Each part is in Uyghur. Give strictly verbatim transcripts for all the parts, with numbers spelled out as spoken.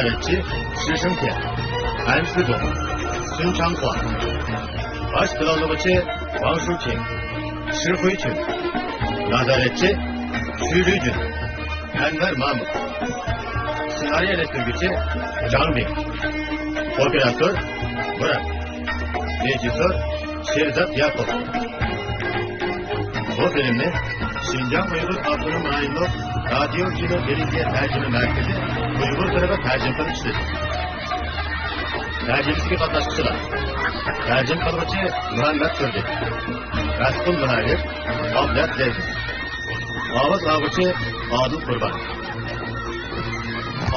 نازارەتچى شىشىڭكيەن، ئەنسىدۇڭ، سۈن چاڭخۇا. باش پىلانلىغۇچى ۋاڭ شۇچىن، شىخۇيچۈن. نازارەتچى شۈرۈجۈن، ئەنۋەر مامۇت. سېنارىيەلەشتۈرگۈچى جاڭ بىڭ. ئوپېراتور مۇرات. رېژىسسور شېرزات ياقۇپ. بۇ فىلىمنى شىنجاڭ ئۇيغۇر ئاپتونوم رايونلۇق رادىيو كىنو تېلېۋىزىيە تەرجىمە مەركىزى ئۇيغۇر تىلىغا تەرجىمە قىلىپ ئىشلىدى. تەرجىمىسىگە قاتناشقۇچىلار: تەرجىمە قىلغۇچى مۇھەممەت تۇردى، مەسئۇل مۇھەررىر ئابلەت زەيدى، ئاۋاز ئالغۇچى ئادىل قۇربان.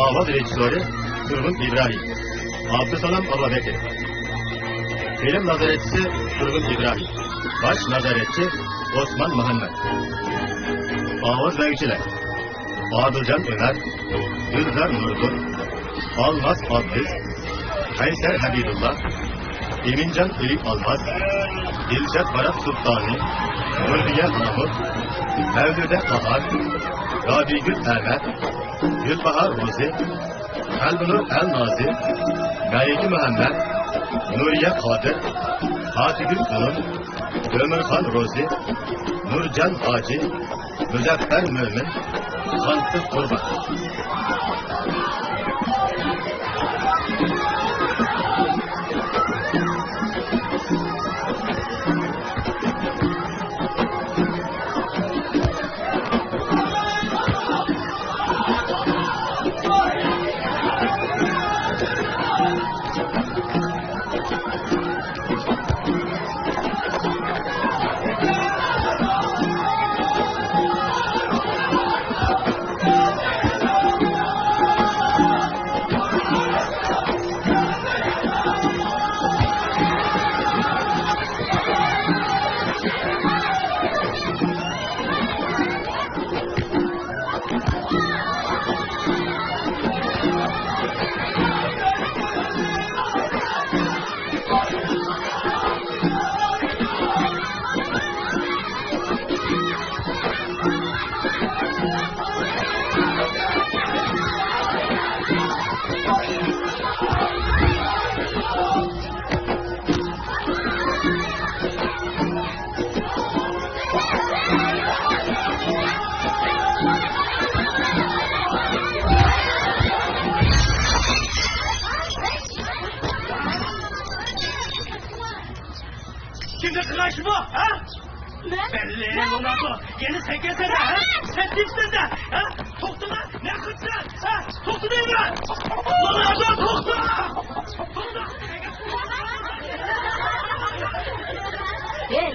ئاۋاز رېژىسسورى تۇرغۇن ئىبراھىم، ئابدۇسالام ئابابەكرى. فىلىم نازارەتچىسى تۇرغۇن ئىبراھىم، باش نازارەتچى ئوسمان مۇھەممەت. ئاۋاز بەرگۈچىلەر: ئادىلجان ئۆمەر، گۈلزار نۇرغۇن، ئالماس ئابلىز، قەيسەر ھەبىبۇللا، ئىمىنجان ئېلى ئالماس، دىلشات بارات سۇلتانى، نۇربىيە مامۇت، مەۋلۇدە قاھار، رابىيگۈل ئەمەت، گۈلباھار روزى، قەلبىنۇر ئەلنازىر، مەلىكە مۇھەممەت، نۇرىيە قادىر، پاتىگۈل خانىم، ئۆمۈرخان روزى، نۇرجان ھاجى، مۇزەپپەر مۆمىن، خانقىز قۇربان. كىمدە قىلغان ئىش بۇ، ھە؟ مەن؟ بەللى، مەن، لوناردو، يەنە سەن كەلسەن، ھە؟ سەن تىنچسەن، ھە؟ توختىما، نە قىلىسەن، ھە؟ توختا دەيمەن! لوناردو، توختا! ھەي،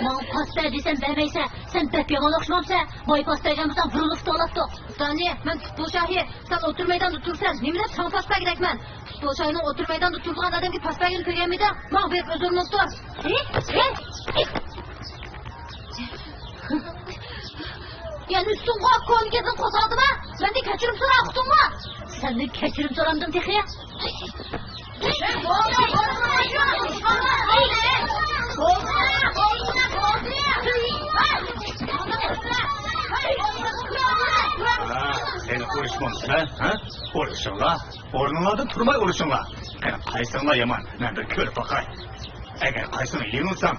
ماڭا پاس بەر دېسەم بەرمەيسەن، سەن بەك يامان ئوخشىمامسەن؟ باي پاس بەرگەن بولساڭ بۇرۇلۇپ توۋلاپتۇ. دانىيە، مەن پۇتبول شاھى، سەن ئوتتۇرا مەيداندا تۇرىسەن، نېمە دەپ ساڭا پاس بەرگۈدەكمەن؟ پۇتبول شاھىنىڭ ئوتتۇرا مەيداندا تۇرىدىغان ئادەمگە پاس بەرگىلى كۆرگەنمىدىڭ؟ ماڭا بېرىپ ئۆزۈرمىلىسىتۇر. يەنە ئۈستۈڭغۇ كونا گېزىڭ قوزغالدىما؟ مەندىن كەچۈرۈم سورا، ئۇقتۇڭمۇ؟ سەندىن كەچۈرۈم سورامدىم تېخى. قېنى ئۇرۇشمامسىلەر، ھە؟ ئۇرۇشۇڭلار. ئورنۇڭلاردىن تۇرماي ئۇرۇشۇڭلار. قېنى قايسىڭلار يامان، مەن بىر كۆرۈپ باقاي. ئەگەر قايسىڭ يېڭىلساڭ،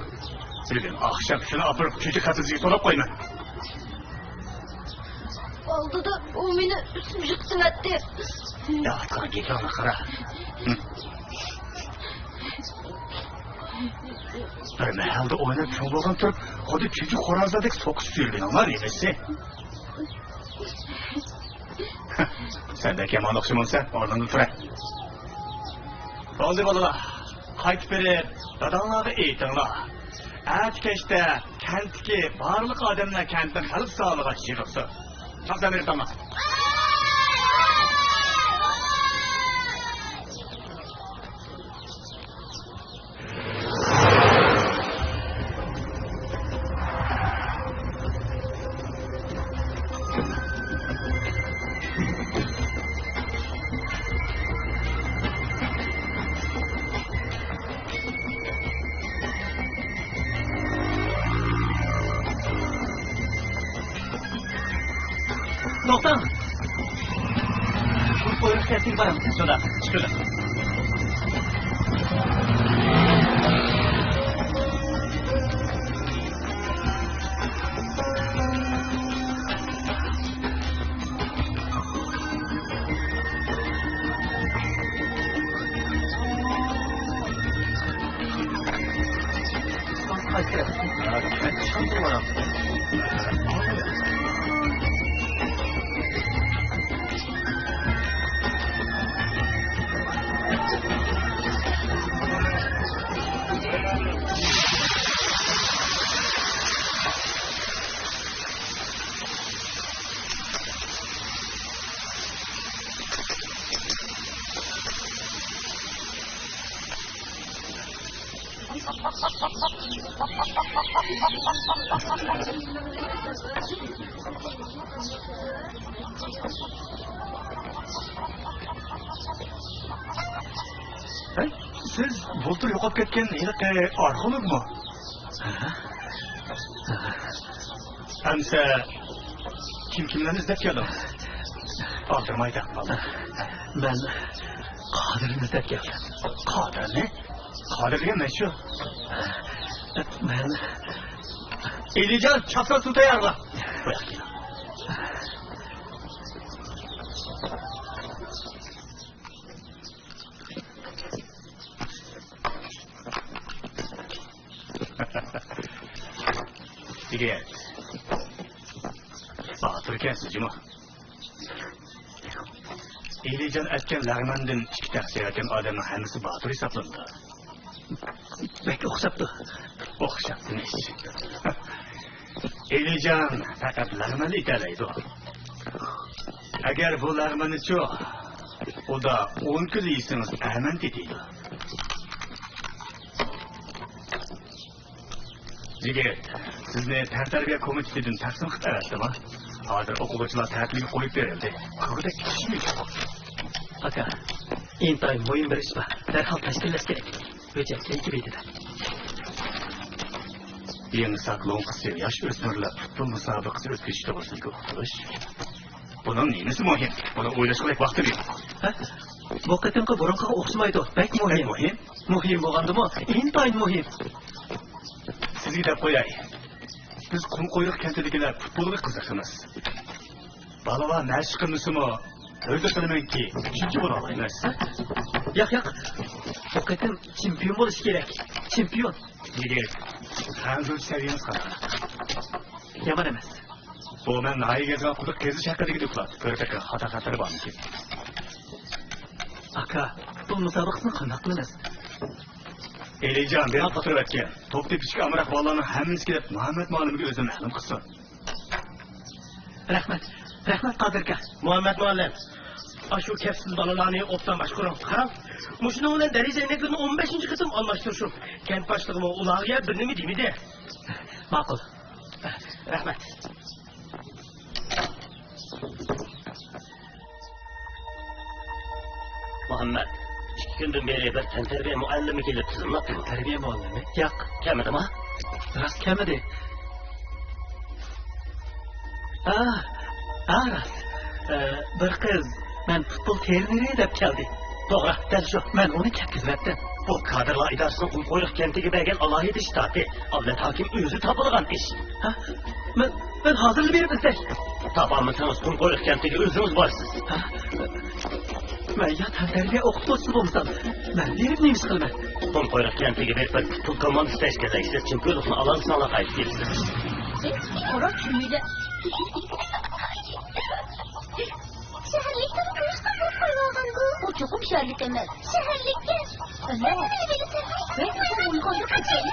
بۈگۈن ئاخشام شۇنى ئاپىرىپ چۈجە قەپىسىگە سولاپ قويىمەن. ئالدىدا ئۇ مېنى ئۈستۈمگە قىسىۋەتتى. يا ئاتقان گېپىڭنى قارا. بىر مەھەلدە ئويناپ چوڭ بولغان تۇرۇپ، خۇددى چۈجە خورازلاردەك سوقۇشۇپ يۈرگىنىڭلار نېمىسى؟ سەن بەك يامان ئوخشىمامسەن، ئورنۇڭدىن تۇرە. بولدى بالىلار، قايتىپ بېرىپ داداڭلارغا ئېيتىڭلار. ئەتە كەچتە كەنتتىكى بارلىق ئادەملەر كەنتنىڭ خەلق زالىغا يىغىلسۇن. چاقسان ئېيتىڭلار. توختاڭ! بۇ قۇيرۇق كەسكىن شۇنداق، چىقىۋېلىڭ. ھەي، سىز بۇلتۇر يوقاپ كەتكەن ھېلىقى ئارخېئولوگمۇ؟ ئەمسە كىم كىملەرنى ئىزدەپ كەلدىڭىز؟ ئالدىرىماي دەپ قالدىم. مەن قادىرنى ئىزدەپ كەلدىم. قادىرنى؟ قادىر دېگەن مەن شۇ. مەن ئېلىجان، چاپسان سۇ تەييارلا. بۇياققا كېلىڭ. يىگىت، باتۇركەنسىز جۇمۇ. ئېلىجان ئەتكەن لەغمەندىن ئىككى تەخسە يەۋەتكەن ئادەمنىڭ ھەممىسى باتۇر ھېسابلىنىدۇ. بەك ئوخشاپتۇ. ئوخشاپتىمىش. ئېلىجان پەقەت لەغمەنلا ئېتەلەيدۇ. ئەگەر بۇ لەغمەننىچۇ، ئۇدا ئون كىلو يېسىڭىز ئەمەن تېتىيدۇ. يىگىت، سىزنى تەنتەربىيە كومىتېتىدىن تەقسىم قىلىپ ئەۋەتتىم. ھازىر ئوقۇغۇچىلار تەتىلگە قويۇپ بېرىلدى. كىرگۈدەك كىشىمۇ يوق. ئاكا، ئىنتايىن مۇھىم بىر ئىش بار. دەرھال تەشكىللەش كېرەك. ھۆججەت كەيكى بېتىدە. يېڭى ساك لوڭقىسى ياش ئۆسمۈرلەر پۇتبول مۇسابىقىسى ئۆتكۈزۈش توغرىسىدىكى ئۇقتۇرۇش. بۇنىڭ نېمىسى مۇھىم؟ بۇنى ئويلاشقۇدەك ۋاقتىم يوق. ھە؟ بۇ قېتىمقى بۇرۇنقىغا ئوخشىمايدۇ. بەك مۇھىم. بەك مۇھىم؟ مۇھىم بولغاندىمۇ، ئىنتايىن مۇھىم. سىزگە دەپ قوياي. بىز قۇمقۇيرۇق كەنتىدىكىلەر پۇتبولغا قىزىقىمىز. بالىلار مەشىق قىلمىسىمۇ، ئۈمىد قىلىمەنكى، ئۈچىنچى بولالايمىز. ياق، ياق. بۇ قېتىم چېمپىيون بولۇش كېرەك. چېمپىيون. يىگىت، خەنزۇچە سەۋىيەڭىز قانداق؟ يامان ئەمەس. بۇ مەن ناھىيەگە يازغان قۇدۇق قېزىش ھەققىدىكى دوكلات. كۆرۈپ بېقىڭ، خاتا خەتىرى بارمىكىن؟ ئاكا، پۇتبول مۇسابىقىسىنى قانداق قىلىمىز؟ ئېلىجان بېرىپ ئۇتتۇرۇۋەتكىن. توپ تېپىشكە ئامراق بالىلارنىڭ ھەممىسى كېلىپ، مۇھەممەت مۇئەللىمگە ئۆزىنى مەلۇم قىلسۇن. رەھمەت، رەھمەت قادىر ئاكا. مۇھەممەت مۇئەللىم، ئاشۇ كەپسىز بالىلارنى ئوبدان باشقۇرۇڭ. قاراڭ، مۇشۇنىڭ بىلەن دەرىجە ئەينەكلىرىنى ئون بەشىنچى قېتىم ئالماشتۇرۇشۇم. كەنت باشلىقىمۇ ئۇلارغا بىر نېمە دېمىدى. ماقۇل. رەھمەت. مۇھەممەت، ئىككى كۈندىن بېرى بىر تەنتەربىيە مۇئەللىمى كېلىپ تىزىملاپتىمۇ؟ تەنتەربىيە مۇئەللىمى؟ ياق. كەلمىدىما؟ راست كەلمىدى. ھا، ھا، راست. ئە، بىر قىز، «مەن پۇتبول ترېنېرى» دەپ كەلدى. توغرا، دەل شۇ. مەن ئۇنى كەتكۈزۈۋەتتىم. بۇ كادىرلار ئىدارىسىنىڭ قۇمقۇيرۇق كەنتىگە بەرگەن ئالاھىدە شتاتى. ئابلەت ھاكىم ئۆزى تاپىدىغان ئىش. ھە؟ مەن، مەن ھازىرلا بېرىپ ئىزدەي. تاپالمىسىڭىز، قۇمقۇيرۇق كەنتىگە ئۆزىڭىز بارىسىز. ھە؟ مەن يا تەنتەربىيە ئوقۇتقۇچىسى بولمىسام، مەن بېرىپ نېمە ئىش قىلىمەن؟ قۇمقۇيرۇق كەنتىگە بېرىپ بىر پۇتبول كوماندىسى تەشكىللەيسىز، چېمپىيونلۇقنى ئالالىساڭلار قايتىپ كېلىسىز. قاراپ شۇ يىگىت. شەھەرلىكتىن قويۇشقا بولۇپ قويۇۋالغانغۇ. بۇ چوقۇم شەھەرلىك ئەمەس. شەھەرلىككەن. ئەمما نېمە بىلىسەن؟ مەن ئۇنى قويۇپ قېچەي.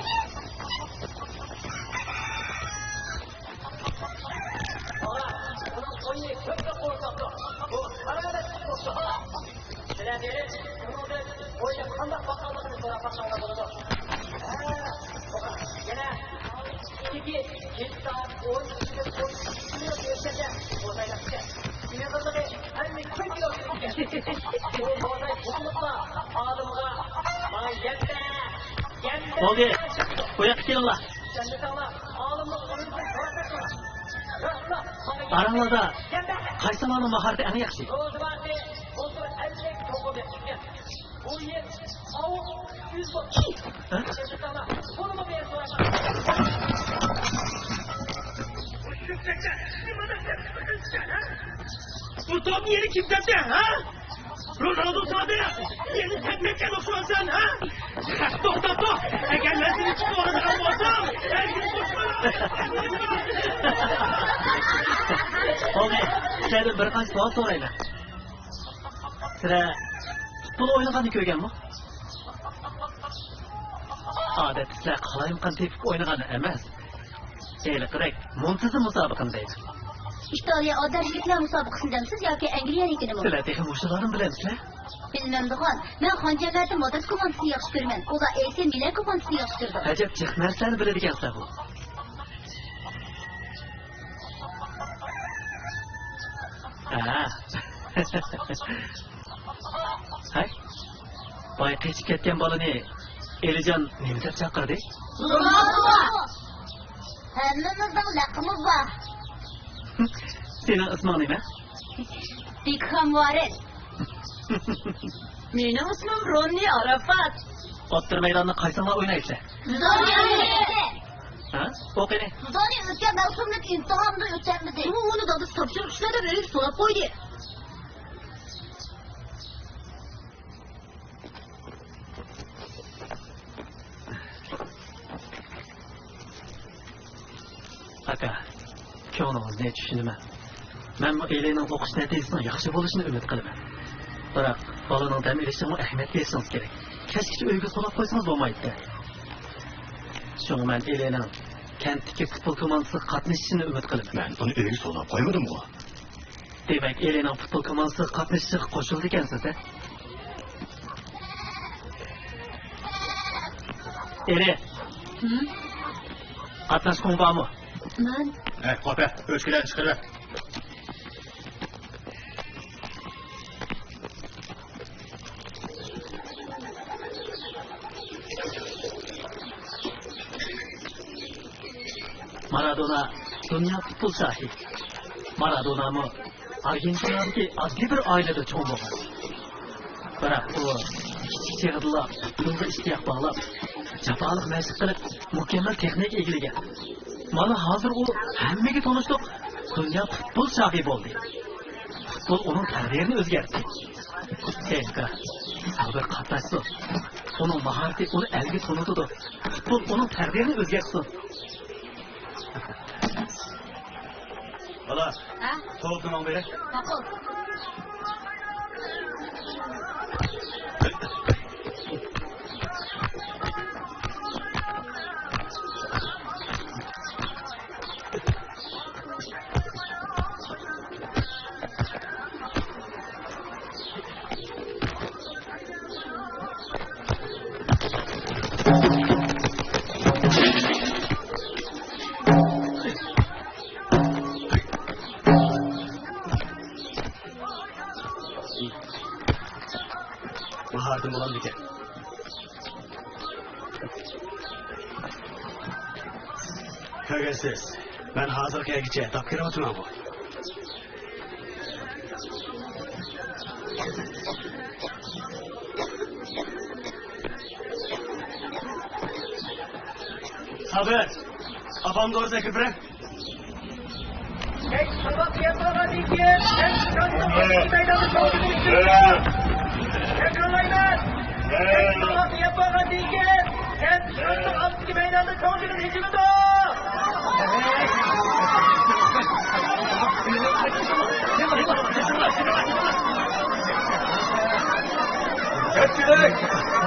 سىلەر بېرىپ، ئۇنىڭدىن ئويۇن قانداق باققانلىقىنى سوراپ باقساڭلار بولىدۇ. ھە، يەنە ئىككى، يەتتە، ئون، ئون ئىككى يىل ئۆتكەندە بوزايلىقكەن. ئېغىرلىقى ئەللىك بىر كىلو كىرگەن. بۇ بوزاي بولۇپلا ئالىمغا، ماڭا يەمدە، يەمدە. بولدى، بۇ ياققا كېلىڭلار. ئاراڭلاردا قايسىلارنىڭ ماھارىتى ئەڭ ياخشى؟ بۇ توپنى يەنە كىم تەپتى، ھە؟ رونالدو تاپتى. يەنە تەپمەككە ئوخشىمامسەن، ھە؟ توختا، توختا. ئەگەر مەن سېنى تۇتۇۋالىدىغان بولسام، ھەرگىز قوشمايمەن. بولدى، سىلەردىن بىر قانچە سوئال سورايمەن. سىلەر پۇتبول ئوينىغاننى كۆرگەنمۇ؟ ئادەتتە سىلەر قالايمىقان تېپىپ ئوينىغاننى ئەمەس، ھېلىقىدەك مۇنتىزىم مۇسابىقىنى دەيمەن. ئىتالىيە ئادەمچىلىكلەر مۇسابىقىسىنى دەمسىز ياكى ئەنگلىيەنىڭكىنىمۇ؟ سىلەر تېخى مۇشۇلارنى بىلەمسىلەر؟ بىلمەمدىغان. مەن خان جەمەتى مادرىد كوماندىسىنى ياخشى كۆرىمەن. ئۇلار ئېسى مىلان كوماندىسىنى ياخشى كۆرىدۇ. ئەجەب جىق نەرسىلەرنى بىلىدىكەنسىلەر بۇ. ھە. ھەي، بايا قېچىپ كەتكەن بالىنى ئېلىجان نېمە دەپ چاقىردى؟ رونالدو! ھەممىمىزنىڭ لەقىمىز بار. سېنىڭ ئىسمىڭ نېمە؟ بېكخام ۋاررېن. مېنىڭ ئىسمىم روننى ئاراپات. ئوتتۇرا مەيداندا قايسىڭلار ئوينايسىلەر؟ ھە؟ ئۇ قېنى؟ زونى ئۆتكەن مەۋسۇملۇق ئىمتىھاننى ئۆتەلمىدى. ئۇ ئۇنى دادىسى تاپشۇرۇق ئىشلەر دەپ ئۆيگە سولاپ قويدى. ئاكا، كۆڭلىڭىزنى چۈشىنىمەن. مەنمۇ ئېلىنىڭ ئوقۇش نەتىجىسىنىڭ ياخشى بولۇشىنى ئۈمىد قىلىمەن. بىراق، بالىنىڭ دەم ئېلىشىغىمۇ ئەھمىيەت بېرىشىڭىز كېرەك. كەچكىچە ئۆيگە سولاپ قويسىڭىز بولمايتتى. شۇڭا مەن ئېلىنىڭ كەنتتىكى پۇتبول كوماندىسىغا قاتنىشىشىنى ئۈمىد قىلىمەن. مەن ئۇنى ئۆيگە سولاپ قويمىدىمغۇ؟ دېمەك، ئېلىنىڭ پۇتبول كوماندىسىغا قاتنىشىشىغا قوشۇلىدىكەنسىز-دە؟ ئېلى! ھىم؟ قاتناشقۇڭ بارمۇ؟ مەن. ھە، قاپە، ئۆچكىلەرنى چىقىرىۋەت. مارادونا دۇنيا پۇتبول شاھى. مارادونامۇ ئارگېنتىنادىكى ئاددىي بىر ئائىلىدە چوڭ بولغان. بىراق ئۇ كىچىك چېغىدىلا پۇتبولغا ئىشتىياق باغلاپ، جاپالىق مەشىق قىلىپ، مۇكەممەل تېخنىكا ئىگىلىگەن. مانا ھازىر ئۇ ھەممىگە تونۇشلۇق دۇنيا پۇتبول شاھى بولدى. پۇتبول ئۇنىڭ تەقدىرىنى ئۆزگەرتتى. ھېي ئاكا، سابىر قاتناشسۇن. ئۇنىڭ ماھارىتى ئۇنى ئەلگە تونۇتىدۇ. پۇتبول ئۇنىڭ تەقدىرىنى ئۆزگەرتسۇن. بالا، ھە؟ توپنى ماڭا بېرە. ماقۇل. ماھارىتىم بولامدىكەن؟ كۆرگەنسىز، مەن ھازىرغا كەلگۈچە داپ كىرىۋاتىمەنغۇ. سابىر، ئاپام دورىسىنى ئەكىرىپ بېرە. كەچ تاماق يەپ بولغاندىن كېيىن، كەچ تاماق يەپ بولغاندىن كېيىن، تەكرارلايمەن، كەچ تاماق يەپ بولغاندىن كېيىن، كەچ تاماق ئالدىدىكى مەيداندا چوڭ جىگىت ھۇجۇمىدۇر. كۆپچىلىك،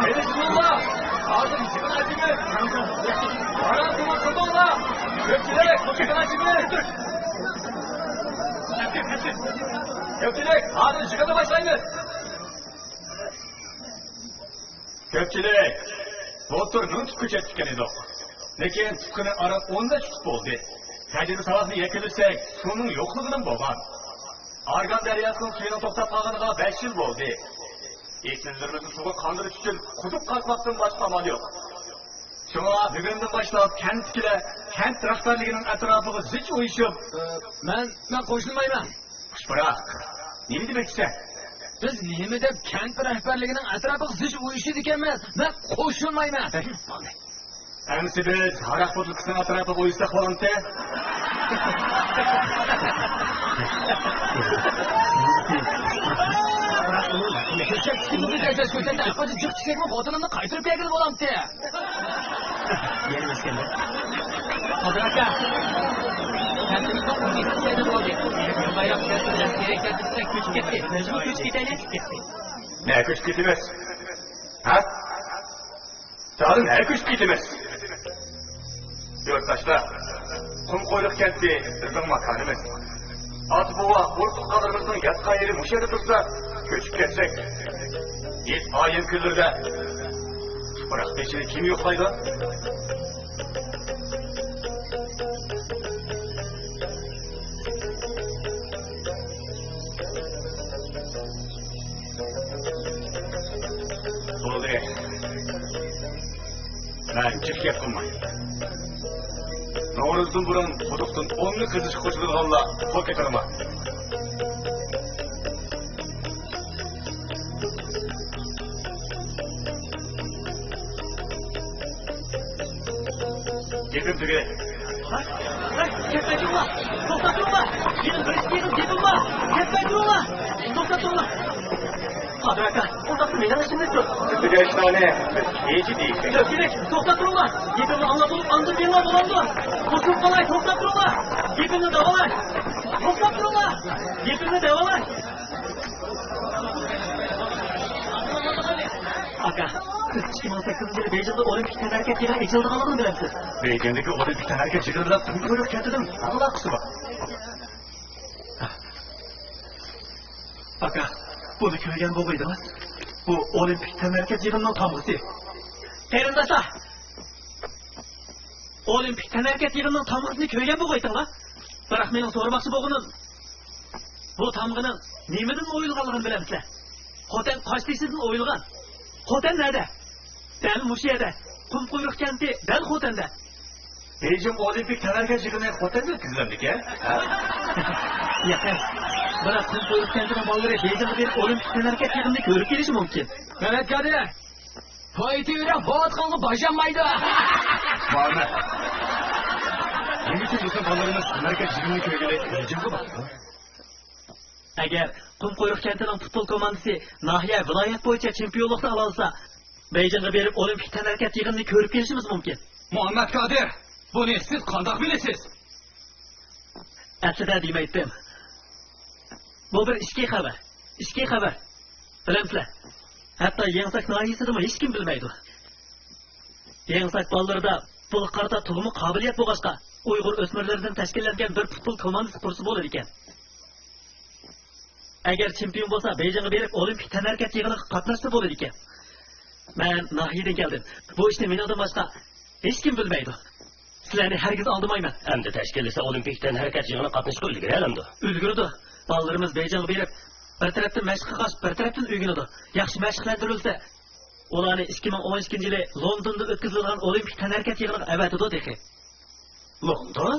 مېنى جىڭلا، ھازىر جىغىن ئاچىمىز. ئارامسىزلىق قىلماڭلار. كۆپچىلىك، جىغىن ئاچىمىز. كۆپچىلىك، ھازىر جىغىننى باشلايمىز. كۆپچىلىك، بۇلتۇر مىڭ تۇپقا چەتكەن ئىدۇق. لېكىن تۇپقىنى ئاران ئون نەچچە تۇپ بولدى. تەجرىبە ساۋاقنى يەكۈنلىسەك، سۇنىڭ يوقلۇقىدىن بولغان. ئارگان دەرياسىنىڭ سۈيىنىڭ توختاپ قالغىنىغا بەش يىل بولدى. ئېسىللىرىمىزنى سۇغا قاندۇرۇش ئۈچۈن قۇدۇق قازماقتىن باشقا ئامال يوق. شۇڭا بۈگۈندىن باشلاپ كەنتتىكىلەر كەنت رەھبەرلىكىنىڭ ئەتراپىغا زىچ ئۇيۇشۇپ، ئى، مەن، مەن قوشۇلمايمەن. خۇش پۇراق، نېمە دېمەكچىسەن؟ بىز نېمە دەپ كەنت رەھبەرلىكىنىڭ ئەتراپىغا زىچ ئۇيۇشىدىكەنمىز؟ مەن قوشۇلمايمەن. بولدى. ئەمسە بىز ھاراق بوتۇلكىسىنىڭ ئەتراپىغا ئۇيۇشساق بولامتى؟ كۆچەتتىكىمىزنى تەكشۈرۈش، كۆچەتتە ئەقىلچە جىق چېكىمۇ خوتۇنۇمنى قايتۇرۇپ كەلگىلى بولامتى؟ يەنە مەسكەندە. قادىر ئاكا، كەنتىمىزنىڭ ئون بەشىنچى سەنە بولدى. بايراق كەنتىمىزدىن كېرەك كەنتىمىزگە كۆچۈپ كەتتى. بىزمۇ كۆچۈپ كېتەيلى. نە كۆچۈپ كېتىمىز؟ ھە؟ تاغىن ھەر كۆچۈپ كېتىمىز. يۇرتداشلار، قۇم قۇيرۇق كەنتى بىزنىڭ ماكانىمىز. ئاتا-بوۋا، ئۇرۇق-تۇغقانلىرىمىزنىڭ ياتقان يېرى مۇشۇ يەردە تۇرسا، كۆچۈپ كەتسەك، ھېيت-بايرام كۈنلىرىدە تۇپراق بېشىنى كىم يوقلايدۇ؟ بولدى. مەن جىق گەپ قىلماي. نورۇزدىن بۇرۇن قۇدۇقتىن ئوننى قېزىشقا قوشۇلىدىغانلار قول كۆتۈرۈڭلار. گېپىم تۈگىدى. ھە؟ ھە؟ كەتمەي تۇرۇڭلار! توختاپ تۇرۇڭلار! يېنىم بىر ئىككى يىل گېپىم بار! كەتمەي تۇرۇڭلار! توختاپ تۇرۇڭلار! قادىر ئاكا، ئۇنداقتا مېنىڭ ئىشىمنى تۇت! تۈگەشلەرنى بىز كېچە دېيىشتۇق. ياق، كېرەك! توختاپ تۇرۇڭلار! گېپىمنى ئاڭلاپ بولۇپ ئاندىن دېڭىڭلار بولامدۇ؟ قوشۇلۇپ قالاي، توختاپ تۇرۇڭلار! گېپىمنى داۋالاي! توختاپ تۇرۇڭلار! گېپىمنى داۋالاي! ئاكا، سىز ئىككى مىڭ سەككىزىنچى يىلى بېيجىڭدا ئولىمپىك تەنھەرىكەت يىغىنى ئېچىلىدىغانلىقىنى بىلەمسىز؟ بېيجىڭدىكى ئولىمپىك تەنھەرىكەت يىغىنى بىلەن قۇم قۇيرۇق كەنتىنىڭ نېمە ئالاقىسى بار؟ ئاكا، بۇنى كۆرگەن بولغىيدىڭىز. بۇ ئولىمپىك تەنھەرىكەت يىغىنىنىڭ تامغىسى. قېرىنداشلار! ئولىمپىك تەنھەرىكەت يىغىنىنىڭ تامغىسىنى كۆرگەن بولغىيتىڭلار. بىراق مېنىڭ سورىماقچى بولغىنىم، بۇ تامغىنىڭ نېمىدىن ئويۇلغانلىقىنى بىلەمسىلەر؟ خوتەن قاشتېشىدىن ئويۇلغان. خوتەن نەدە؟ دەل مۇشۇ يەردە. قۇم قۇيرۇق كەنتى دەل خوتەندە. بېيجىڭ ئولىمپىك تەنھەرىكەت يىغىنى خوتەندە ئۆتكۈزۈلەمدىكەن؟ ياق، بىراق قۇم قۇيرۇق كەنتىنىڭ بالىلىرى بېيجىڭغا بېرىپ ئولىمپىك تەنھەرىكەت يىغىنىنى كۆرۈپ كېلىشى مۇمكىن. مەمەت كادىر! پايتى يۈرەك بوۋاتقانغا باشانمايدۇ. بارمۇ؟ نېمە ئۈچۈن بىزنىڭ بالىلىرىمىز تەنھەرىكەت يىغىنىنى كۆرگىلى بېيجىڭغا بارىدۇ؟ ئەگەر قۇم قۇيرۇق كەنتىنىڭ پۇتبول كوماندىسى ناھىيە، ۋىلايەت بويىچە چېمپىيونلۇقنى ئالالىسا، بېيجىڭغا بېرىپ ئولىمپىك تەنھەرىكەت يىغىنىنى كۆرۈپ كېلىشىمىز مۇمكىن. مۇھەممەت كادىر، بۇنى سىز قانداق بىلىسىز؟ ئەسلىدە دېمەيتتىم. بۇ بىر ئىچكى خەۋەر. ئىچكى خەۋەر. بىلەمسىلەر؟ ھەتتا يېڭىساك ناھىيەسىدىمۇ ھېچكىم بىلمەيدۇ. يېڭىساك بالىلىرىدا پۇتبولغا قارىتا تولىمۇ قابىلىيەت بولغاچقا، ئۇيغۇر ئۆسمۈرلىرىدىن تەشكىللەنگەن بىر پۇتبول كوماندىسى قۇرسا بولىدىكەن. ئەگەر چېمپىيون بولسا، بېيجىڭغا بېرىپ ئولىمپىك تەنھەرىكەت يىغىنىغا قاتناشسا بولىدىكەن. مەن ناھىيەدىن كەلدىم. بۇ ئىشنى مېنىڭدىن باشقا ھېچكىم بىلمەيدۇ. سىلەرنى ھەرگىز ئالدىمايمەن. ئەمدى تەشكىللىسە ئولىمپىك تەنھەرىكەت يىغىنىغا قاتنىشىشقا ئىلگىرىلەمدۇ؟ ئۈلگۈرىدۇ. بالىلىرىمىز بېيجىڭغا بېرىپ، بىر تەرەپتىن مەشىق قىلغاچ، بىر تەرەپتىن ئۆگىنىدۇ. ياخشى مەشىقلەندۈرۈلسە، ئۇلارنى ئىككى مىڭ ئون ئىككىنچى يىلى لوندوندا ئۆتكۈزۈلىدىغان ئولىمپىك تەنھەرىكەت يىغىنىغا ئەۋەتىدۇ تېخى. لوندون؟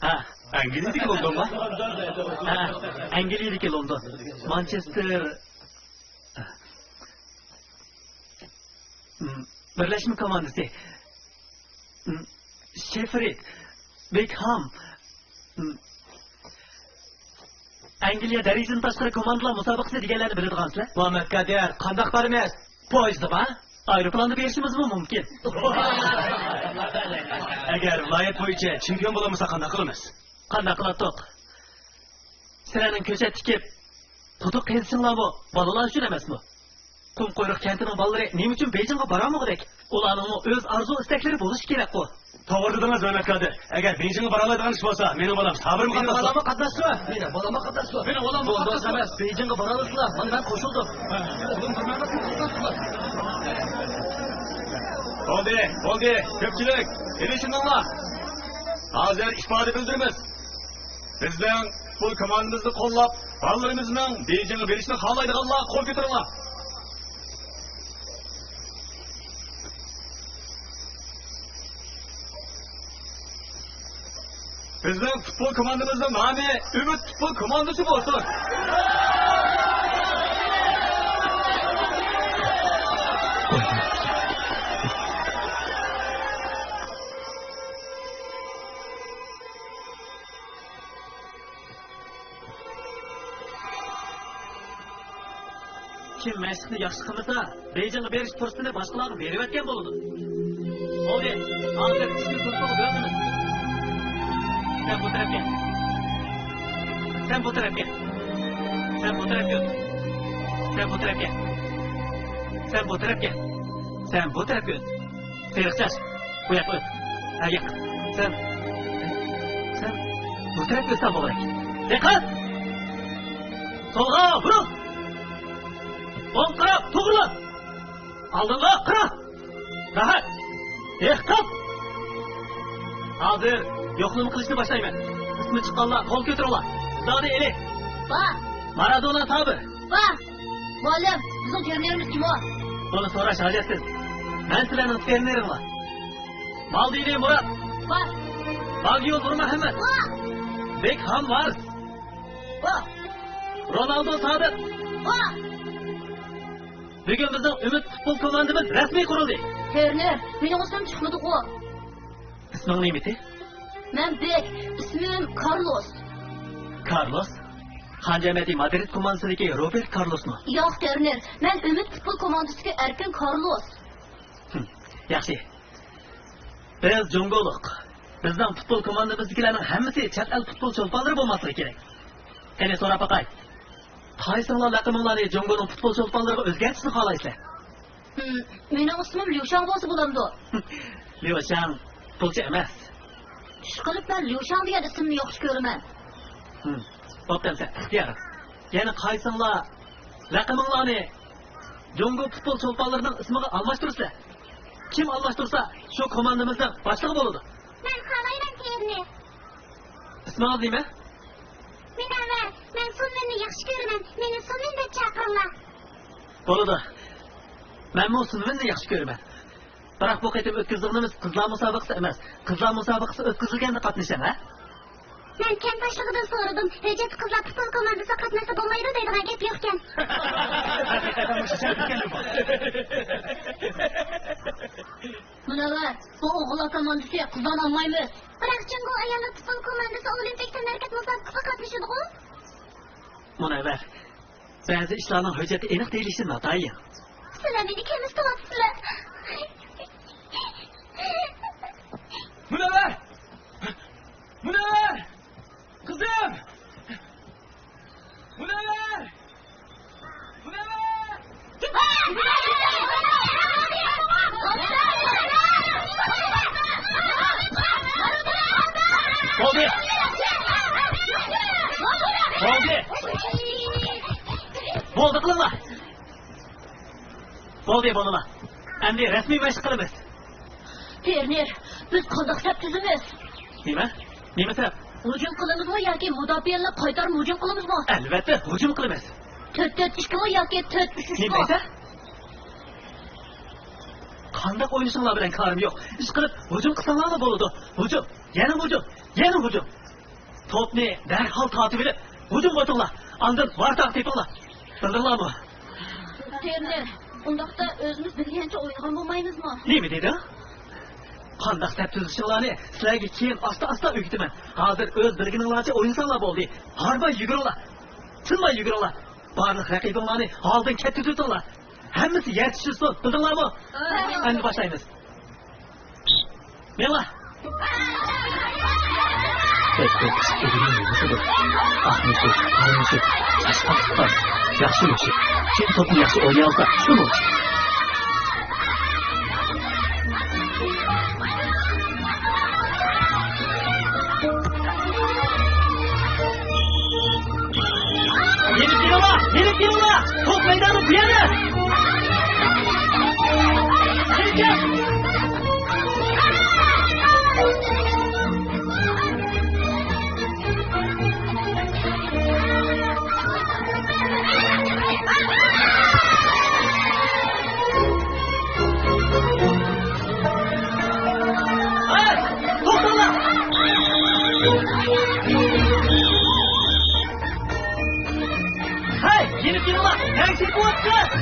ھە. ئەنگلىيەدىكى لوندونما؟ ھە، ئەنگلىيەدىكى لوندون. مانچېستېر. م، بىرلەشمە كوماندىسى. م، شېفرىد، بېكھام. م، ئەنگلىيە دەرىجىدىن تاشقىرى كوماندىلار مۇسابىقىسى دېگەنلەرنى بىلىدىغانسىلەر؟ مۇھەممەت قادىر، قانداق بارىمىز؟ پويىزدىما؟ ئايروپىلاندا بېرىشىمىزمۇ مۇمكىن. ئەگەر ۋىلايەت بويىچە چېمپىيون بولالمىسا قانداق قىلىمىز؟ قانداق قىلاتتۇق؟ سىلەرنىڭ كۆچەتتىكى قۇدۇق قېزىشىڭلارمۇ بالىلار ئۈچۈن ئەمەسمۇ؟ قۇم قۇيرۇق كەنتىنىڭ بالىلىرى نېمە ئۈچۈن بېيجىڭغا بارالمىغۇدەك؟ ئۇلارنىڭمۇ ئۆز ئارزۇ ئىستەكلىرى بولۇشى كېرەكقۇ. توغرا دېدىڭىز، ھۆرمەتلىك قادىر. ئەگەر بېيجىڭغا بارالايدىغان ئىش بولسا، مېنىڭ بالام سابىرمۇ قاتناشسۇن. مېنىڭ بالاممۇ قاتناشسۇن. مېنىڭ بالاممۇ قاتناشسۇن. مېنىڭ بالاممۇ قاتناشسۇن. ئەمەس، بېيجىڭغا بارالىسىلا، مانا مەن قوشۇلدۇم. بولدى، بولدى، كۆپچىلىك، كېلىشىڭلار. ھازىر ئىپادە بىلدۈرىمىز. بىزنىڭ پۇتبول كوماندىمىزنى قوللاپ، بالىلىرىمىزنىڭ بېيجىڭغا بېرىشىنى خالايدىغانلار قول كۆتۈرۈڭلار. بىزنىڭ پۇتبول كوماندىمىزنىڭ نامى ئۈمىد پۇتبول كوماندىسى بولسۇن. كىم مەشىقنى ياخشى قىلمىسا، بېيجىڭغا بېرىش پۇرسىتىنى باشقىلارغا بېرىۋەتكەن بولىدۇ. بولدى، ھازىر ئىچكى گۇرۇپپىغا بۆلۈنىمىز. سەن بۇ تەرەپكە. سەن بۇ تەرەپكە. سەن بۇ تەرەپكە ئۆت. سەن بۇ تەرەپكە. سەن بۇ تەرەپكە. سەن بۇ تەرەپكە ئۆت. سېرىق چاچ، بۇ ياققا ئۆت. ھە، ياق. سەن، سەن بۇ تەرەپكە ئۆتسەڭ بولغۇدەك. دىققەت! سولغا بۇرۇل! ئوڭ قاراپ توغرىلان! ئالدىڭغا قارا! راھەت! ئېقىپ! ھازىر يوقلىما قىلىشنى باشلايمەن. ئىسمى چىققانلار قول كۆتۈرۈڭلار. زادى ئېلى. بار. مارادونا سابىر. بار. مۇئەللىم، بىزنىڭ ترېنېرىمىز كىم ئۇ؟ بۇنى سوراش ھاجەتسىز. مەن سىلەرنىڭ ترېنېرىڭلار. مالدىنى مۇرات. بار. باگيو نۇرمۇھەممەت. بار. بېكھام ۋارىس. بار. رونالدو سادىق. بار. بۈگۈن بىزنىڭ ئۈمىد پۇتبول كوماندىمىز رەسمىي قۇرۇلدى. ترېنېر، مېنىڭ ئىسمىم چىقمىدىغۇ. ئىسمىڭ نېمىتى؟ مەن بېك، ئىسمىم كارلوس. كارلوس؟ خان جەمەتى مادرىد كوماندىسىدىكى روبېرت كارلوسمۇ؟ ياق، ترېنېر، مەن ئۈمىد پۇتبول كوماندىسىدىكى ئەركىن كارلوس. ھىم، ياخشى. بىز جۇڭگولۇق. بىزنىڭ پۇتبول كوماندىمىزدىكىلەرنىڭ ھەممىسى چەت ئەل پۇتبول چولپانلىرى بولماسلىقى كېرەك. قېنى، سوراپ باقاي. قايسىڭلار لەقىمىڭلارنى جۇڭگونىڭ پۇتبول چولپانلىرىغا ئۆزگەرتىشنى خالايسىلەر؟ ھىم، مېنىڭ ئىسمىم ليۇشاڭ بولسا بولامدۇ؟ ليۇشاڭ پۇلچى ئەمەس. ئىشقىلىپ، مەن ليۇشاڭ دېگەن ئىسىمنى ياخشى كۆرىمەن. ھىم، بوپتۇ ئەمسە، ئىختىيار. يەنە قايسىڭلار لەقىمىڭلارنى جۇڭگو پۇتبول چولپانلىرىنىڭ ئىسمىغا ئالماشتۇرىسىلەر؟ كىم ئالماشتۇرسا، شۇ كوماندىمىزنىڭ باشلىقى بولىدۇ. مەن خالايمەن ترېنېر. ئىسمىڭىز نېمە؟ مۇنەۋۋەر. مەن سۇنۋىننى ياخشى كۆرىمەن. مېنى سۇنۋىن دەپ چاقىرىڭلار. بولىدۇ. مەنمۇ سۇنۋىننى ياخشى كۆرىمەن. بىراق بۇ قېتىم ئۆتكۈزىدىغىنىمىز قىزلار مۇسابىقىسى ئەمەس. قىزلار مۇسابىقىسى ئۆتكۈزۈلگەندە قاتنىشىڭ، ھە؟ مەن كەنت باشلىقىدىن سورىدىم. ھۆججەتتە قىزلار پۇتبول كوماندىسىغا قاتناشسا بولمايدۇ دەيدىغان گەپ يوقكەن. مۇنەۋۋەر، بۇ ئوغۇللار كوماندىسى قىزلارنى ئالمايمىز. بىراق جۇڭگو ئاياللار پۇتبول كوماندىسى ئولىمپىك تەنھەرىكەت مۇسابىقىسىغا قاتنىشىدىغۇ؟ مۇنەۋۋەر، بەزى ئىشلارنىڭ ھۆججەتتە ئېنىق دېيىلىشى ناتايىن. سىلەر مېنى كەمسىتىۋاتىسىلەر. مۇنەۋۋەر! مۇنەۋۋەر! قىزىم! مۇنەۋۋەر! مۇنەۋۋەر! بولدى! بولدى! بولدى قىلىڭلار! بولدى، بالىلار. ئەمدى رەسمىي مەشىق قىلىمىز. ترېنېر، بىز قانداق سەپ تۈزىمىز؟ نېمە؟ نېمە سەپ؟ ھۇجۇم قىلىمىزمۇ ياكى مۇداپىئەلەپ قايتارما ھۇجۇم قىلىمىزمۇ؟ ئەلۋەتتە، ھۇجۇم قىلىمىز. تۆت تۆت ئىككىمۇ ياكى تۆت ئۈچ ئۈچمۇ؟ نېمە دەيسەن؟ قانداق ئوينىشىڭلار بىلەن كارىم يوق. ئىشقىلىپ، ھۇجۇم قىلساڭلارلا بولىدۇ. ھۇجۇم، يەنە ھۇجۇم، يەنە ھۇجۇم. توپنى دەرھال تارتىۋېلىپ، ھۇجۇم قوتۇڭلار. ئاندىن ۋارتاغا تېپىڭلار. بىلدىڭلارمۇ؟ ترېنېر، ئۇنداقتا ئۆزىمىز بىلگەنچە ئوينىغان بولمايمىزمۇ؟ نېمە دېدىڭ؟ قانداق سەپ تۈزۈشۈڭلارنى سىلەرگە كېيىن ئاستا-ئاستا ئۆگىتىمەن. ھازىر ئۆز بىلگىنىڭلارچە ئوينىساڭلار بولدى. ھارماي يۈگۈرۈڭلار. تىنماي يۈگۈرۈڭلار. بارلىق رەقىبىڭلارنى ھالدىن كەتكۈزۈۋېتىڭلار. ھەممىسى يەر چۈشۈرسۇن، بىلدىڭلارمۇ؟ ھە. ئەمدى باشلايمىز. مېڭىڭلار. بەك ئوقۇش ئۆگىنىش يولىسىدۇر. ئاق مۇشۇك، قارا مۇشۇك، چاشقان تۇتقان، ياخشى مۇشۇك. كىم توپنى ياخشى ئوينىيالىسا، شۇ مۇشۇك. يېنىپ كېلىڭلار! يېنىپ كېلىڭلار! توپ مەيدانى بۇ يەردە! ھەي، توختاڭلار! ھەي، يېنىپ كېلىڭلار! نەگە چېكىۋاتىسىز؟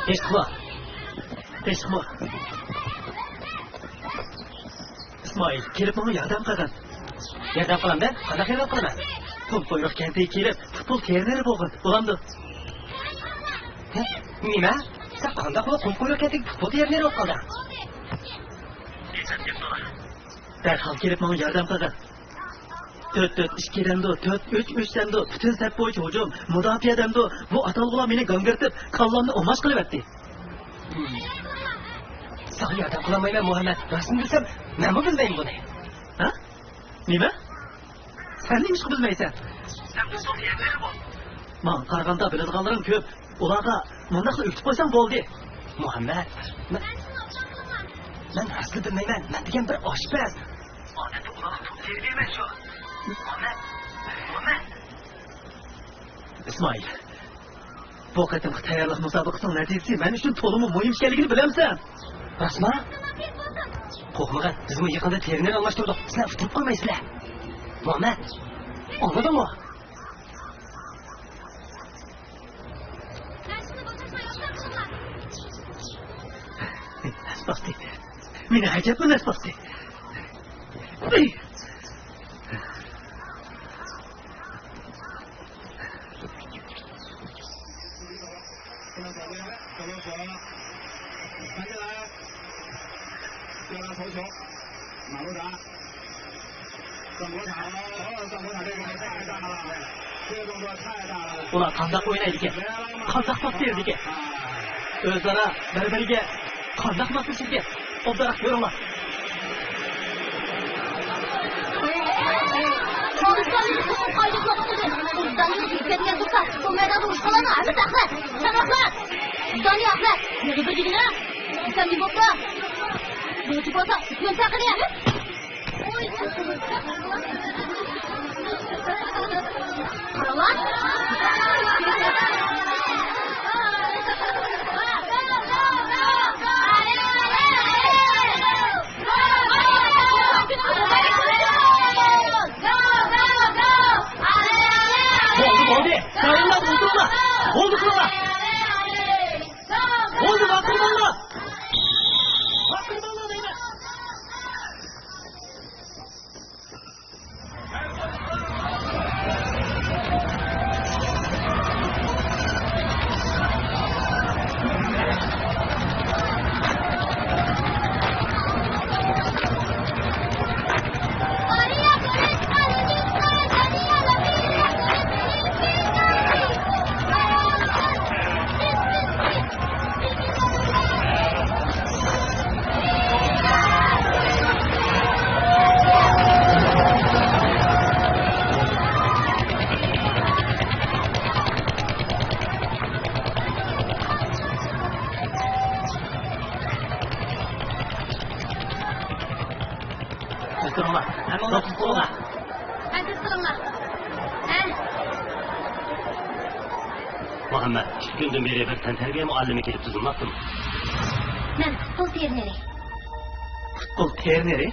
ئىشقىلىپ، ئىشقىلىپ. ئىسمائىل، كېلىپ ماڭا ياردەم قىلغىن. ياردەم قىلامدۇ؟ قانداق ياردەم قىلىمەن؟ قۇم قۇيرۇق كەنتىگە كېلىپ، پۇتبول تېرېنېرى بولغىن. بولامدۇ؟ ھە؟ نېمە؟ سەن قانداق بولۇپ قۇم قۇيرۇق كەنتىگە پۇتبول تېرېنېرى بولۇپ قالدىڭ؟ دەرھال كېلىپ ماڭا ياردەم قىلغىن. تۆت تۆت ئىككى دەمدۇ، تۆت ئۈچ ئۈچ دەمدۇ، پۈتۈن سەپ بويىچە ھۇجۇم، مۇداپىئە دەمدۇ، بۇ ئاتالغۇلار مېنى گاڭگىرىتىپ، كاللامنى ئوماش قىلىۋەتتى. ساڭا ياردەم قىلالمايمەن مۇھەممەد، راستىنى دېسەم، مەنمۇ بىلمەيمەن بۇنى. ھە؟ نېمە؟ سەن نېمىشقا بىلمەيسەن؟ سەن بۇ سوت يەرلىرى بول. ماڭا قارىغاندا بىلىدىغانلىرىڭ كۆپ. ئۇلارغا مۇنداقلا ئۆگىتىپ قويساڭ بولدى. مۇھەممەد، مەن، مەن راستلا بىلمەيمەن. مەن دېگەن بىر ئاشپەز. ئادەتتە ئۇلارغا توپ تېرىيمەن شۇ. مۇھەممەد، مۇھەممەد. ئىسمائىل، بۇ قېتىمقى تەييارلىق مۇسابىقىسىنىڭ نەتىجىسى مەن ئۈچۈن تولىمۇ مۇھىم ئىكەنلىكىنى بىلەمسەن؟ راستما؟ قورقمىغىن، بىزمۇ يېقىندا تېرېنېر ئالماشتۇردۇق. سىلەر ئۇتۇلۇپ قالمايسىلەر. مۇھەممەد، ئاڭلىدىڭمۇ؟ نەس باستى. مېنى ئەجەبمۇ نەس باستى. ئۇلار قانداق ئوينايدىكەن؟ قانداق پاس بېرىدىكەن؟ ئۆزئارا بىر-بىرىگە قانداق ماسلىشىدىكەن؟ ئوبدانراق كۆرۈڭلار. دانىيال يىگىت كەتكەن تۇرسا، بۇ مەيداندا ئۇرۇشقانلارنىڭ ھەممىسى ئەخلەت. سەن ئەخلەت. دانىيال ئەخلەت. نېمە دېگىنە؟ سەن نېمە بوپلا؟ بۇ چوپاندا ئۈچ مىڭ تاقىنى. قاراڭلار. بولدى، بولدى، دايىملاپ ئولتۇرۇڭلار. بولدى، قىلىڭلار. بولدى، ۋاقتىنى ئالما. ۋاقتىنى ئالما دەيمەن. ئولتۇرۇڭلار. ھەممىڭلار تۇتۇپ تۇرۇڭلار. ھەرىكەت قىلىڭلار. ھە. مۇھەممەد، ئىككى كۈندىن بېرى بىر تەنتەربىيە مۇئەللىمى كېلىپ تىزىملاپتىمۇ؟ مەن پۇتبول تېرېنېرى. پۇتبول تېرېنېرى؟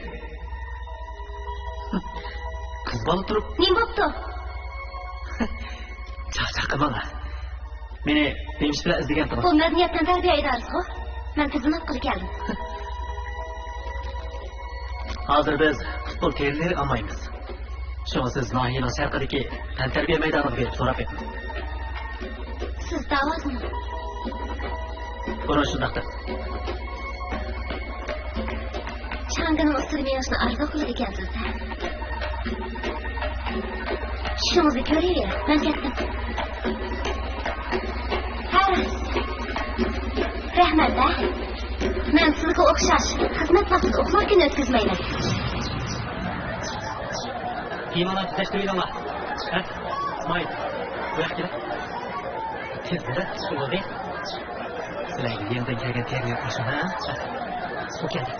قىز بالا تۇرۇپ. نېمە بوپتۇ؟ چاقچاق قىلماڭلار. مېنى نېمە ئىش بىلەن ئىزدىگەنتىڭىز؟ بۇ مەدەنىيەت تەنتەربىيە ئىدارىسىغۇ. مەن تىزىملاتقىلى كەلدىم. ھازىر بىز پۇتبول تېرېنېرى ئالمايمىز. شۇڭا سىز ناھىيەنىڭ شەرقىدىكى تەنتەربىيە مەيدانىغا بېرىپ سوراپ بېقىڭ. سىز داۋاسىمۇ؟ بۇرۇن شۇنداق دەپ. چاڭگىنىڭ ئۈستىگە مېڭىشنى ئارزۇ قىلىدىكەنسىز. ئىشىڭىزنى كۆرۈۋېرىڭ، مەن كەتتىم. ھە، راست. رەھمەت، ھە. مەن سىزگە ئوخشاش خىزمەت ۋاقتىدا ئۇخلار كۈنى ئۆتكۈزمەيمەن. كىيىمىڭلارنى تۈزەشتۈرۈۋېلىڭلار. ھە؟ ئىسمائىل، بۇ ياققا كېلىڭ. تېز بولدى، ئۇ بولدى. سىلەرگە يېڭىدىن كەلگەن تېرېنېر ئاشۇ، ھە؟ ئۇ كەلدى.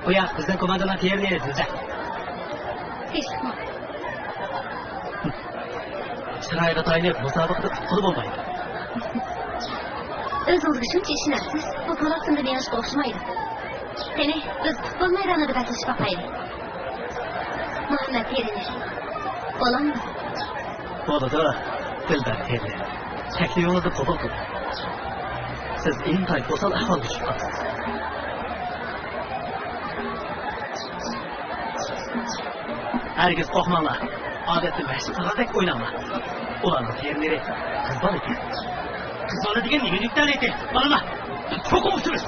بۇ ياق بىزنىڭ كوماندىنىڭ تېرېنېرى، تېزدە. تىنچلىقمۇ؟ چىرايغا تايىنىپ مۇسابىقىدە ئۇتقىلى بولمايدۇ. ئۆزىڭىزگە شۇنچە ئىشىنەمسىز؟ بۇ كالا سىندى مېڭىشقا ئوخشىمايدۇ. قېنى، بىز پۇتبول مەيدانىدا بەسلىشىپ باقايلى. مۇھەممەد پىرىنى. بولامدۇ؟ بولىدۇ، دىلبەر پىرى. تەكلىپىڭىزنى قوبۇل قىلدىم. سىز ئىنتايىن ئوسال ئەھۋالغا چۈشۈپ قاپسىز. ھەرگىز قورقماڭلار. ئادەتتە مەشىق قىلغاندەك ئويناڭلار. ئۇلارنىڭ تېرىلىرى قىز بالا ئىكەن. قىز بالا دېگەن نېمە دېگەن ئىدى؟ بالىلار، بىز چوقۇم ئۇچىمىز.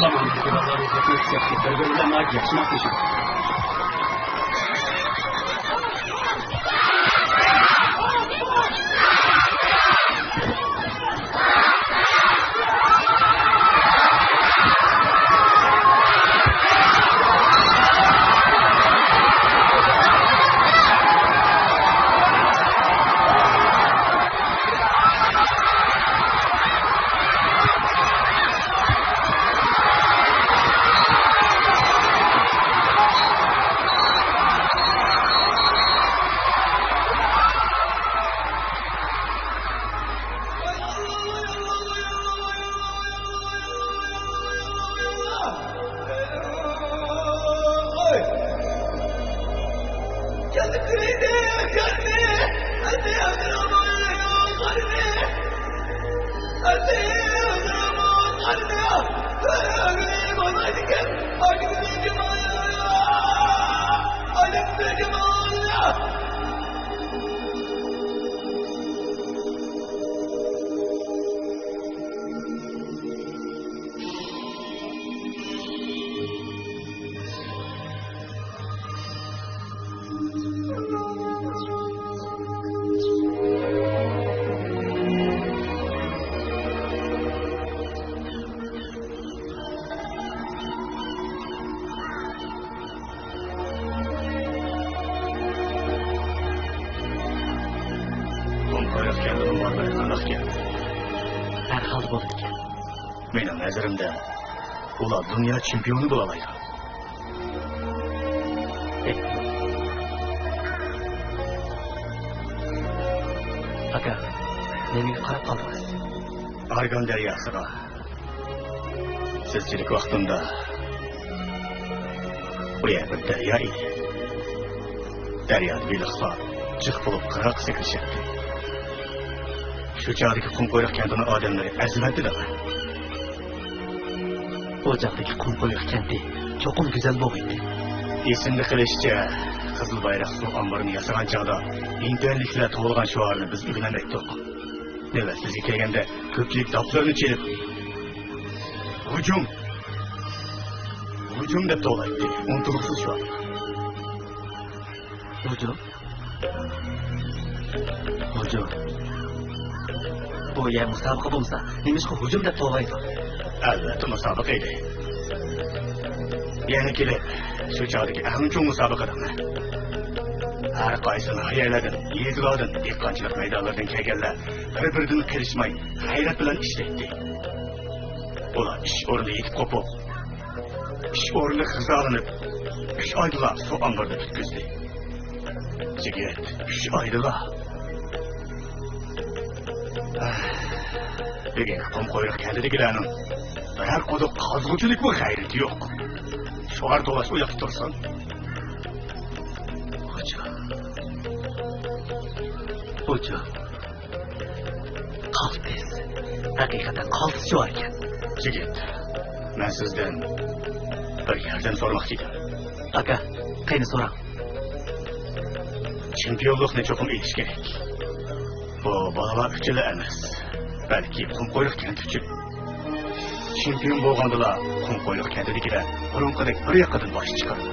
زاماندىكى بالىلار بىر-بىرى بىلەن ناھايىتى ياخشى ماسلىشىدۇ. توم قاياقكەن، بۇنىڭ ۋاقتى قانداقكەن؟ ھەر ھالدا بولىدىكەن. مېنىڭ نەزىرىمدە، ئۇلار دۇنيا چېمپىيونى بولالايدۇ. ئاكا، نېمىگە قاراپ قالدىڭىز؟ ئارگان دەرياسىغا. سىز چېلىك ۋاقتىمدا بۇ يەر بىر دەريا ئىدى. دەريادا بېلىقلار جىق بولۇپ قىرغاققا سەكرىشەتتى. شۇ چاغدىكى قۇمقۇيرۇق كەنتىنىڭ ئادەملىرى ئەزىمەتتى دەڭە. ئۇ چاغدىكى قۇمقۇيرۇق كەنتى چوقۇم گۈزەل بولغىيدى. ئېسىمدە قېلىشىچە، قىزىل بايراق سۇ ئامبىرىنى ياسىغان چاغدا ئىنتەرنېتلەر توۋلىغان شوئارنى بىز ئۆگىنەلمەيتتۇق. نۆۋەت بىزگە كەلگەندە، كۆپچىلىك داپلىرىنى چېلىپ، «ھۇجۇم! ھۇجۇم!» دەپ توۋلايتتى. ئۇنتۇلغۇسىز شوئار. ھۇجۇم؟ ھۇجۇم. بۇ يەر مۇسابىقە بولمىسا، نېمىشقا ھۇجۇم دەپ توۋلايدۇ؟ ئەلۋەتتە، مۇسابىقە ئىدى. يەنە كېلىپ، شۇ چاغدىكى ئەڭ چوڭ مۇسابىقە دەڭە. ھەر قايسى ناھىيەلەردىن، يېزىلاردىن، دېھقانچىلىق مەيدانلىرىدىن كەلگەنلەر بىر-بىرىدىن قېلىشماي، غەيرەت بىلەن ئىشلەيتتى. ئۇلار ئىش ئورنىدا يېتىپ قوپۇپ، ئىش ئورنىدا غىزالىنىپ، ئۈچ ئايدىلا سۇ ئامبىرىدا پۈتكۈزدى. جىگىت، ئۈچ ئايدىلا. بۈگۈنكى قۇمقۇيرۇق كەنتىدىكىلەرنىڭ بىرەر قۇدۇق قازغۇچىلىكمۇ غەيرىتى يوق. شوئار توۋلاش ئۇ ياقتا تۇرسۇن. خوجا. خوجا. قالتىس. ھەقىقەتەن قالتىس شوئار ئىكەن. جىگىت، مەن سىزدىن بىر ياردەم سورىماقچى ئىدىم. ئاكا، قېنى سوراڭ. چېمپىيونلۇقنى چوقۇم ئېلىش كېرەك. بۇ بالىلار ئۈچۈنلا ئەمەس، بەلكى قۇمقۇيرۇق كەنتى ئۈچۈن. چېمپىيون بولغاندىلا، قۇمقۇيرۇق كەنتىدىكىلەر بۇرۇنقىدەك بىر ياقىدىن باش چىقىرىدۇ.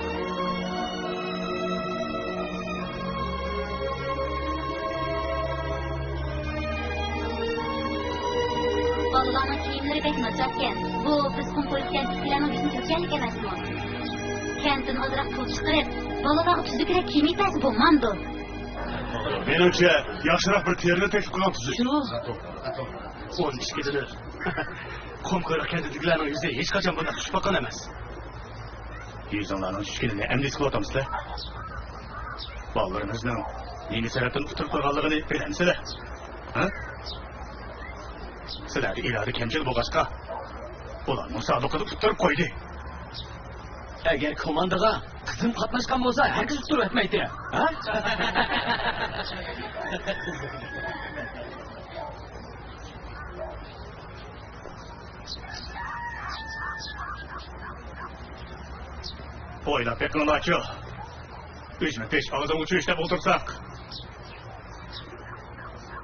بالىلارنىڭ كىيىملىرى بەك ناچاركەن. بۇ بىز قۇمقۇيرۇق كەنتتىكىلەرنىڭ بېشىنى كۆتۈرگەنلىك ئەمەسمۇ؟ كەنتتىن ئازراق پۇل چىقىرىپ، بالىلارغا تۈزۈكرەك كىيىم يېتەرسە بولمامدۇ؟ مېنىڭچە، ياخشىراق بىر تېرىنى تەكلىپ قىلغان تۈزۈك. يوق. ئون ئىككى دىنار. قۇمقۇيرۇق كەنتىدىكىلەرنىڭ يۈزى ھېچقاچان بۇنداق چۈشۈپ باققان ئەمەس. يۈزۈڭلارنىڭ چۈشكىنىنى ئەمدى ھېس قىلىۋاتامسىلەر؟ بالىلىرىمىزنىڭ نېمە سەۋەبتىن ئۇتتۇرۇپ قالغانلىقىنى بىلەمسىلەر؟ ھە؟ سىلەردە ئىرادە كەمچىل بولغاچقا، ئۇلار مۇسابىقىدە ئۇتتۇرۇپ قويدى. ئەگەر كوماندىغا قىزىم قاتناشقان بولسا، ھەرگىز ئۇتتۇرۇۋەتمەيتتى. ھە؟ ئويلاپ بېقىڭلارچۇ، ئۈجمە پېش ئاغزىغا چۈش دەپ ئولتۇرساق،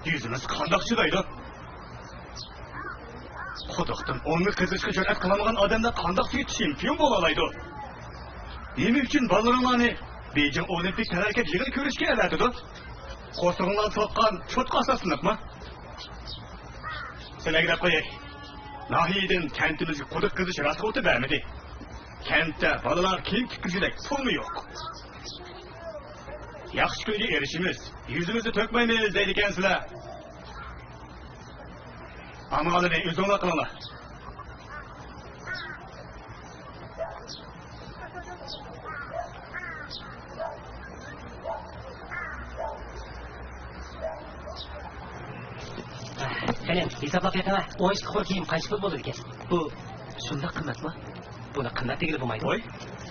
يۈزىمىز قانداق چىدايدۇ؟ قۇدۇقتىن ئوننى قېزىشقا جۈرئەت قىلالمىغان ئادەملەر قانداق تۈگۈت چېمپىيون بولالايدۇ؟ نېمە ئۈچۈن بالىلىرىڭلارنى بېيجىڭ ئولىمپىك تەنھەرىكەت يىغىنى كۆرۈشكە ئەۋەتىدۇ؟ قورسىقىڭلاردا ساتقان چوتقا ئاساسلىنىپمۇ؟ سىلەرگە دەپ قوياي. ناھىيەدىن كەنتىمىزگە قۇدۇق قېزىش راسخوتى بەرمىدى. كەنتتە بالىلارغا كىيىم تىككۈزگۈدەك پۇلمۇ يوق. ياخشى كۈنگە ئېرىشىمىز، يۈزىمىزنى تۆكمەيمىز دەيدىكەنسىلەر. ئامالىنى ئۆزۈڭلار قىلىڭلار. قېنى، ھېسابلاپ بېقىڭە، ئون ئىككى قۇر كىيىم قانچە پۇل بولىدىكەن؟ بۇ شۇنداق قىممەتمۇ؟ بۇنى قىممەت دېگىلى بولمايدۇ. ۋاي،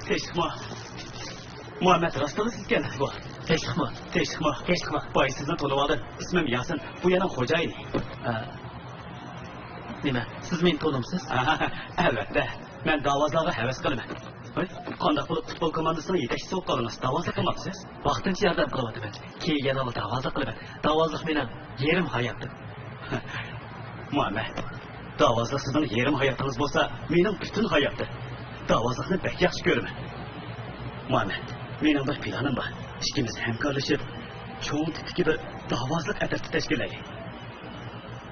تىنچلىقمۇ؟ مۇھەممەد، راستىڭىزكەن بۇ. تىنچلىقمۇ؟ تىنچلىقمۇ؟ تىنچلىقمۇ؟ ۋاي، سىزنى تونۇۋالدىم. ئىسمىم ياسىن. بۇ يەرنىڭ خوجايىنى. ئا، نېمە، سىز مېنى تونۇمسىز؟ ئەلۋەتتە. مەن داۋازلارغا ھەۋەس قىلىمەن. ھەي، قانداق بولۇپ پۇتبول كوماندىسىنىڭ يېتەكچىسى بولۇپ قالدىڭىز؟ داۋازلىق قىلمامسىز؟ ۋاقتىنچە ياردەم قىلىۋاتىمەن. كېيىن يەنىلا داۋازلىق قىلىمەن. داۋازلىق مېنىڭ يېرىم ھاياتىم. مۇھەممەد، داۋازلىق سىزنىڭ يېرىم ھاياتىڭىز بولسا، مېنىڭ پۈتۈن ھاياتىم. داۋازلىقنى بەك ياخشى كۆرىمەن. مۇھەممەد، مېنىڭ بىر پىلانىم بار. ئىككىمىز ھەمكارلىشىپ، چوڭ تىپتىكى بىر داۋازلىق ئەترىتى تەشكىللەيلى.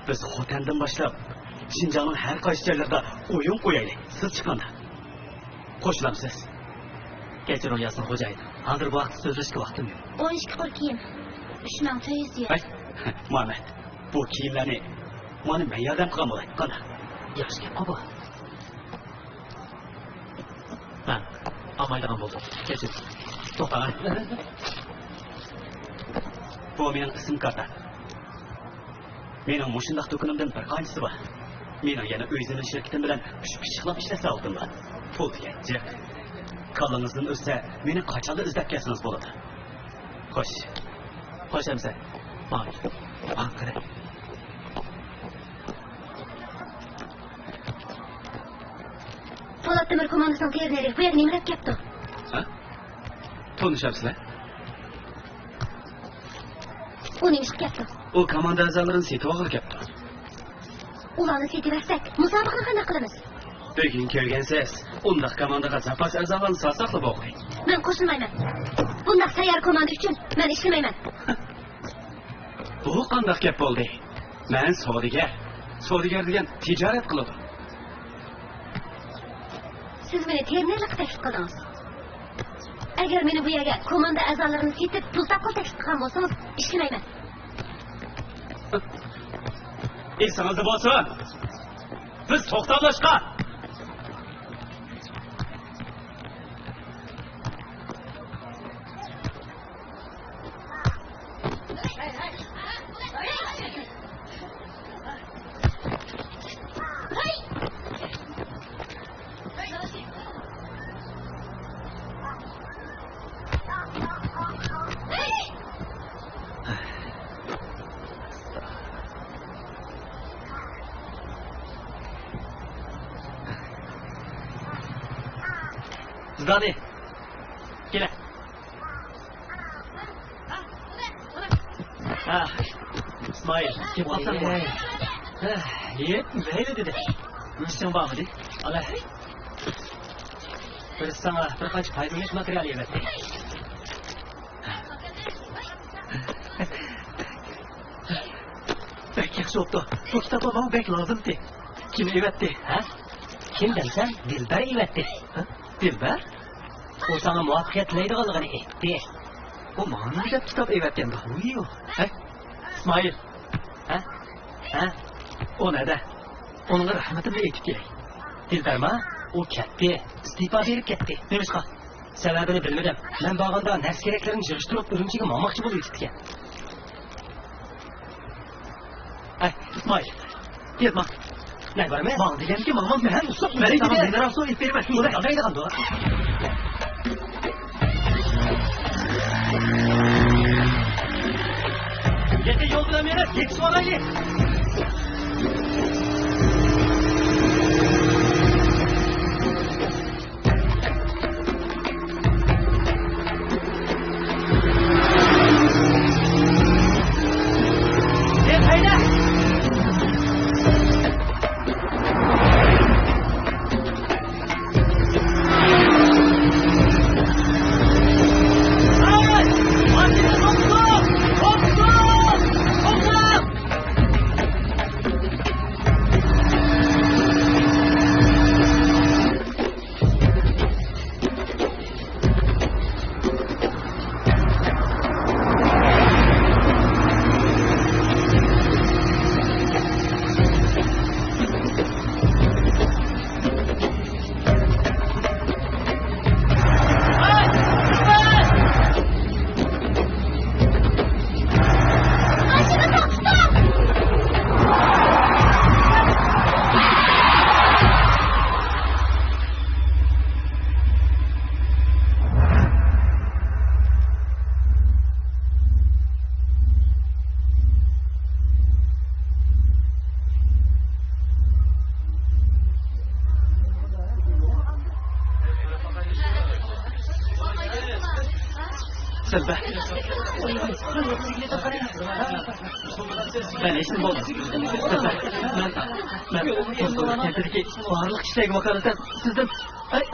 بىز خوتەندىن باشلاپ، شىنجاڭنىڭ ھەر قايسى جايلىرىدا ئويۇن قويايلى. سىز چىققاندا. قوشۇلامسىز؟ كەچۈرۈڭ، ياسىن خوجايىن. ھازىر بۇ ھەقتە سۆزلەشكە ۋاقتىم يوق. ئون ئىككى قۇر كىيىم. ئۈچ مىڭ تۆت يۈز يۈەن. ھەي، مۇھەممەد، بۇ كىيىملەرنى مانا مەن ياردەم قىلغان بولاي. قانداق؟ ياخشى گەپقۇ بۇ. ھە، ئالمايدىغان بولدۇم. كەچۈر. توختاڭ. بۇ مېنىڭ ئىسىم كارتا. مېنىڭ مۇشۇنداق دۇكىنىمدىن بىر قانچىسى بار. مېنىڭ يەنە ئۆي زېمىن شىركىتىم بىلەن ئۈچ پىششىقلاپ ئىشلەش زاۋۇتۇم بار. پۇل دېگەن جىق. كاللىڭىزدىن ئۆتسە، مېنى قاچانلا ئىزدەپ كەلسىڭىز بولىدۇ. خوش. خوش ئەمىسە. ماڭا كېلىڭ. ماڭا قېنى. پولات تۆمۈر كوماندىسىنىڭ تېرنېرى بۇ يەرگە نېمە دەپ كەپتۇ؟ ھە؟ تونۇشامسىلەر؟ ئۇ نېمە ئىشقا كەپتۇ؟ ئۇ كوماندا ئەزالىرىنى سېتىۋالغىلى كەپتۇ. ئۇلارنى سېتىۋەتسەك، مۇسابىقىنى قانداق قىلىمىز؟ بۈگۈن كۆرگەنسىز، ئۇنداق كوماندىغا زاپاس ئەزالارنى سالساقلا بولغاي. مەن قوشۇلمايمەن. بۇنداق سەييار كوماندا ئۈچۈن مەن ئىشلىمەيمەن. بۇ قانداق گەپ بولدى؟ مەن سودىگەر. سودىگەر دېگەن تىجارەت قىلىدۇ. سىز مېنى تېرنېرلىققا تەكلىپ قىلدىڭىز. ئەگەر مېنى بۇ يەرگە كوماندا ئەزالىرىنى سېتىپ پۇل تاپقىلى تەكلىپ قىلغان بولسىڭىز، ئىشلىمەيمەن. ئېسىڭىزدە بولسۇن، بىز توختاملاشقان. زىدانى، كېلە. ھە، ئىسمائىل، كېلىپ قالساڭ بولدى. ھە، يەپ مەيلى دېدى. ئىشىڭ بارمىدى؟ ئالا. بىرسى ساڭا بىر قانچە پايدىلىنىش ماتېرىيالى ئەۋەتتى. بەك ياخشى بوپتۇ. بۇ كىتابلار ماڭا بەك لازىمتى. كىم ئەۋەتتى؟ ھە؟ كىم دېسەم، دىلبەر ئەۋەتتى. ھە؟ دىلبەر؟ ئۇ ساڭا مۇۋەپپەقىيەت تىلەيدىغانلىقىنى ئېيتتى. ئۇ ماڭا نېمە دەپ كىتاب ئەۋەتكەندۇ؟ ھە؟ ئىسمائىل. ھە؟ ھە؟ ئۇ نەدە؟ ئۇنىڭغا رەھمىتىمنى ئېيتىپ كېلەي. دىلبەرما؟ ئۇ كەتتى. ئىستېپا بېرىپ كەتتى. نېمىشقا؟ سەۋەبىنى بىلمىدىم. مەن بارغاندا نەرسە كېرەكلىرىنى يىغىشتۇرۇپ ئۈرۈمچىگە ماڭماقچى بولۇۋېتىپتىكەن. ئەي، ئىسمائىل. يەتمە. نەگە بارىمەن؟ ماڭ دېگەنكى ماڭمامسەن ھە؟ مەن دېگەن. ساڭا مىنېرال سۇ ئېلىپ بېرىمەن. بۇنى قانداق دەيدىغاندۇ؟ يېقىن يول بىلەن مېڭىپ، يېتىشىۋالايلى. سىلبە. مەن ھېچنېمە بولدۇم. سىلبە. مەن، مەن كەنتىدىكى بارلىق كىشىلەرگە ۋاكالىتەن سىزدىن، ئەي،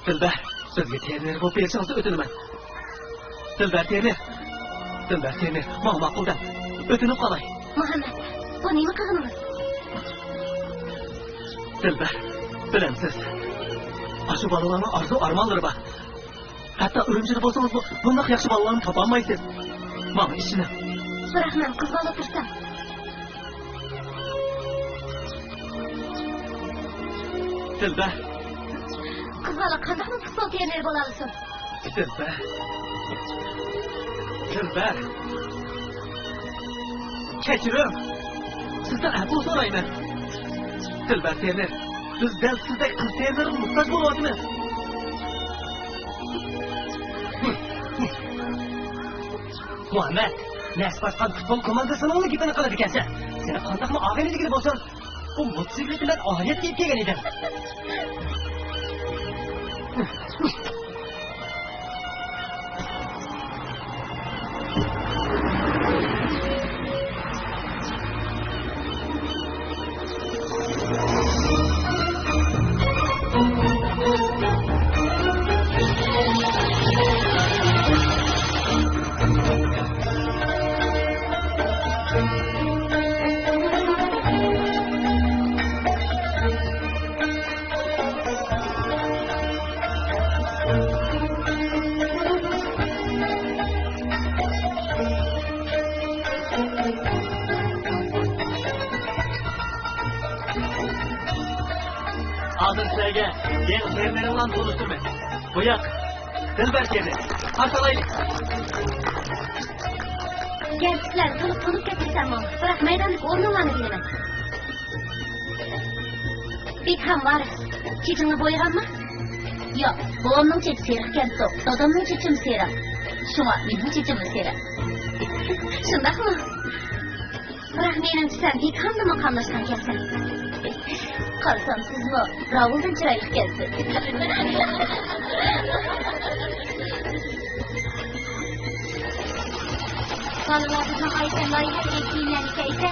دىلبەر، بىزگە تېرنېر بولۇپ بېرىشىڭىزنى ئۆتۈنىمەن. دىلبەر تېرنېر. دىلبەر تېرنېر، ماڭا ماقۇل دەڭ. ئۆتۈنۈپ قالاي. مۇھەممەد، بۇ نېمە قىلغىنىڭىز؟ دىلبەر، بىلەمسىز؟ ئاشۇ بالىلارنىڭ ئارزۇ ئارمانلىرى بار. ھەتتا ئۈرۈمچىدە بولسىڭىزمۇ بۇنداق ياخشى بالىلارنى تاپالمايسىز. ماڭا ئىشىنىڭ. بىراق مەن قىز بالا تۇرسام. دىلبەر. قىز بالا قانداقمۇ پۇتبول تېرنېرى بولالىسۇن؟ دىلبەر. دىلبەر. كەچۈرۈڭ. سىزدىن ئەپۇ سورايمەن. دىلبەر ترېنېر، بىز دەل سىزدەك قىز ترېنېرغا موھتاج بولۇۋاتىمىز. مۇھەممەد، نەسىپ ئاچقان پۇتبول كوماندىسىنىڭلا گېپىنى قىلىدىكەنسەن. سېنى قانداقمۇ ئاغىنە دېگىلى بولسۇن؟ بۇ موتوسىكلىتنى مەن ئاھىيەت دېيىپ كەلگەن ئىدىم. ھازىر سىلەرگە يېڭى ترېنېرىڭلارنى تونۇشتۇرىمەن. بۇ ياق، دىلبەر ترېنېر. قارشى ئالايلى. گەرچە سىلەرنى تولۇق تونۇپ كەتمىسەممۇ، بىراق مەيداندىكى ئورنۇڭلارنى بىلىمەن. بېكھام ۋارىس، چېچىڭنى بويىغانمۇ؟ ياق، بوۋامنىڭ چېچى سېرىق ئىكەن، دادامنىڭ چېچىمۇ سېرىق. شۇڭا مېنىڭ چېچىممۇ سېرىق. شۇنداقمۇ؟ بىراق مېنىڭچە سەن بېكھامدىنمۇ قاملاشقان ئىكەنسەن. قارىسام سىزمۇ راۋۇلدىن چىرايلىق ئىكەنسىز. بالىلار بىزنىڭ ئايفون لايىھەسىدىكى كىيىملەرنى كىيسە،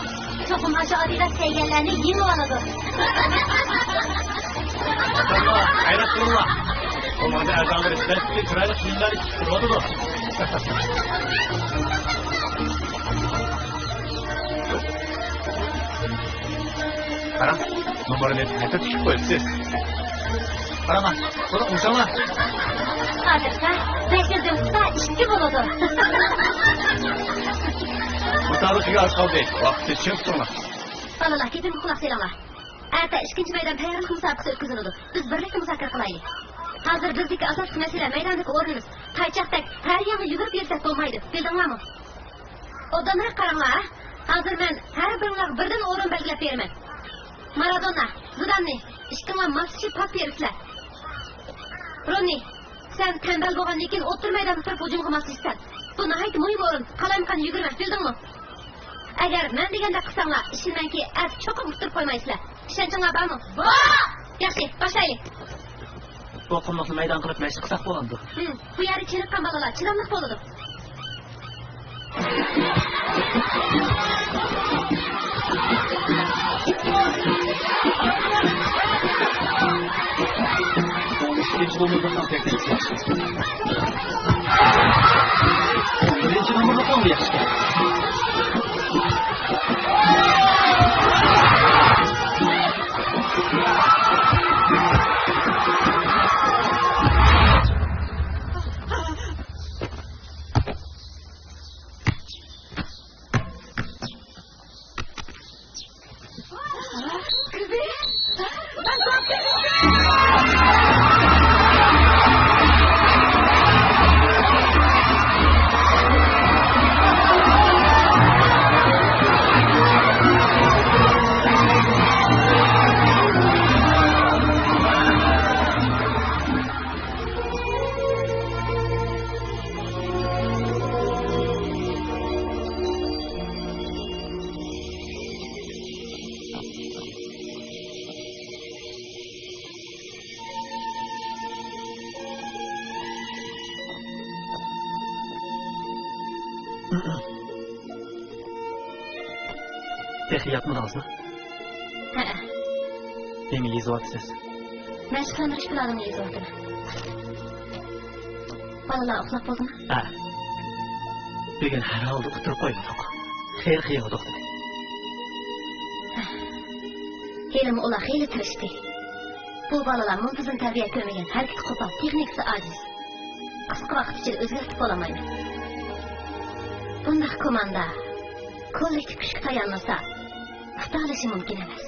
چوقۇم ئاشۇ ئادىداس كىيگەنلەرنى يېڭىۋالىدۇ. ھەيران قالماڭلار، كوماندا ئەزالىرى دەسلىپكى چىرايلىق كىيىملەرنى كىيىپ تۇرۇۋاتىدۇ. قاراڭ، نومۇرنى خەتتە چۈشۈپ قويۇپسىز. قاراڭلار، بۇنى ئوڭشاڭلار. ئادەتتە بەش يۈز يوتقىسا ئىككى بولىدۇ. مۇسابىقىگە ئاز قالدى. ۋاقىتنى چىڭ تۇتۇڭلار. بالىلار، گېپىمگە قۇلاق سېلىڭلار. ئەتە ئىككىنچى مەيدان تەييارلىق مۇسابىقىسى ئۆتكۈزۈلىدۇ. بىز بىرلىكتە مۇزاكىرە قىلايلى. ھازىر بىزدىكى ئاساسلىق مەسىلە مەيداندىكى ئورنىمىز. تايچاقتەك ھەر يانغا يۈگۈرۈپ يۈرسەك بولمايدۇ. بىلدىڭلارمۇ؟ ئوبدانراق قاراڭلار، ھە؟ ھازىر مەن ھەر بىرىڭلارغا بىردىن ئورۇن بەلگىلەپ بېرىمەن. مارادونا، زىداننى، ئىككىڭلار ماسلىشىپ پاس بېرىسىلەر. روننى، سەن تەمبەل بولغاندىن كېيىن ئوتتۇرا مەيدانغا كىرىپ ھۇجۇمغا ماسلىشىسەن. بۇ ناھايىتى مۇھىم ئورۇن. قالايمىقان يۈگۈرمە، بىلدىڭمۇ؟ ئەگەر مەن دېگەندەك قىلساڭلار، ئىشىنىمەنكى، ئەتە چوقۇم ئۇتتۇرۇپ قويمايسىلەر. ئىشەنچىڭلار بارمۇ؟ بار! ياخشى، باشلايلى. بۇ قۇملۇقنى مەيدان قىلىپ مەشىق قىلساق بولامدۇ؟ ھىم، بۇ يەردە چېنىققان بالىلار چىداملىق بولىدۇ. ئىككىنچى نومۇرلۇقنىڭ تەكلىپى. بىرىنچى نومۇرلۇقنىڭ ياخشى. تېخى ياتمىدىڭىزمۇ؟ ھەئە. نېمە يېزىۋاتىسىز؟ مەشىقلەندۈرۈش پىلانىنى يېزىۋاتىمەن. بالىلار ئۇخلاپ بولدىمۇ؟ ھە. بۈگۈن ھەر ھالدا ئۇتتۇرۇپ قويمىدۇق. خېلى قىينىلدۇق. ھە. ھېلىمۇ ئۇلار خېلى تىرىشتى. بۇ بالىلار مۇنتىزىم تەربىيە كۆرمىگەن، ھەرىكىتى قوپال، تېخنىكىسى ئاجىز. قىسقا ۋاقىت ئىچىدە ئۆزگەرتىپ بولالمايمەن. بۇنداق كوماندا كوللېكتىپ كۈچكە تايانمىسا، ئۇتالىشى مۇمكىن ئەمەس.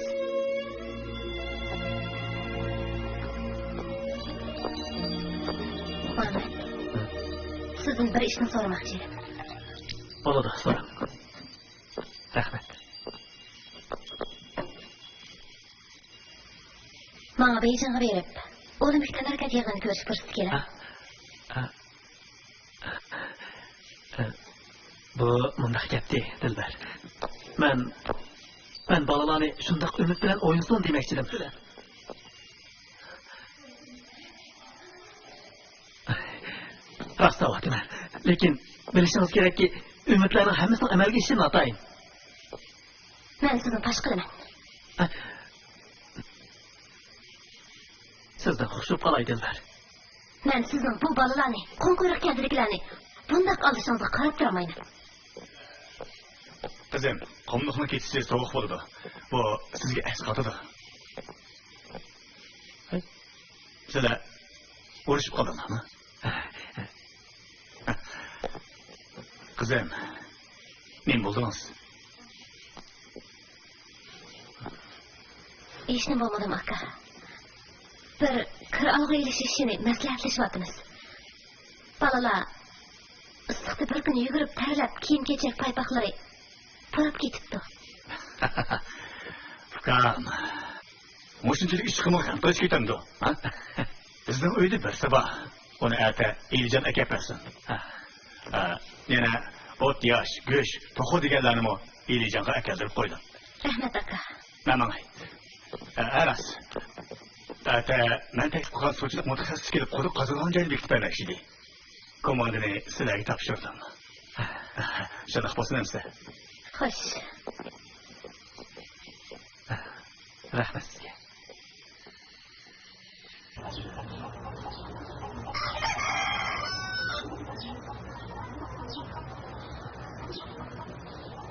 مۇھەممەد، سىزدىن بىر ئىشنى سورىماقچى ئىدىم. بولىدۇ، سوراڭ. رەھمەت. ماڭا بېيجىڭغا بېرىپ، ئولىمپىك تەنھەرىكەت يىغىنىنى كۆرۈش پۇرسىتى كېلە. ھە؟ ھە؟ بۇ مۇنداق گەپتى، دىلبەر. مەن، مەن بالىلارنى شۇنداق ئۈمىد بىلەن ئوينىسۇن دېمەكچىدىم. راست دەۋاتىمەن. لېكىن بىلىشىڭىز كېرەككى، ئۈمىدلەرنىڭ ھەممىسىنىڭ ئەمەلگە ئېشىشى ناتايىن. مەن سىزنى پاش قىلىمەن. سىزدىن خۇشۇپ قالاي، دىلبەر. مەن سىزنىڭ بۇ بالىلارنى، قۇمقۇيرۇق كەنتىدىكىلەرنى بۇنداق ئالدىشىڭىزغا قاراپ تۇرالمايمەن. قىزىم، قۇملۇقنىڭ كېچىسى سوغۇق بولىدۇ. بۇ سىزگە ئەس قاتىدۇ. سىلەر ئۇرۇشۇپ قالدىڭلارمۇ؟ قىزىم، نېمە بولدىڭىز؟ ھېچنېمە بولمىدىم، ئاكا. بىر كىر ئالغا ئېلىش ئىشىنى مەسلىھەتلىشىۋاتىمىز. بالىلار ئىسسىقتا بىر كۈن يۈگۈرۈپ، تەرلەپ، كىيىم-كېچەك پايپاقلىرى پۇراپ كېتىپتۇ. ئۇكام، مۇشۇنچىلىك ئىش قىلمىغان قىلىش كېتەمدۇ؟ ھە؟ بىزنىڭ ئۆيدە بىرسى بار. ئۇنى ئەتە ئېلىجان ئەكەپ بەرسۇن. ھە. ھە، يەنە ئوت ياش، گۆش، توخۇ دېگەنلەرنىمۇ ئېلىجانغا ئەكەلدۈرۈپ قويدۇم. رەھمەت، ئاكا. مەن ماڭاي. ھە، ھە، راست. ئەتە مەن تەكلىپ قىلغان سۇچىلىق مۇتەخەسسىسى كېلىپ، قۇدۇق قازىدىغان جاينى بېكىتىپ بەرمەكچى ئىدى. كوماندىنى سىلەرگە تاپشۇردۇم. شۇنداق بولسۇن ئەمىسە. خوش. رەھمەت سىزگە.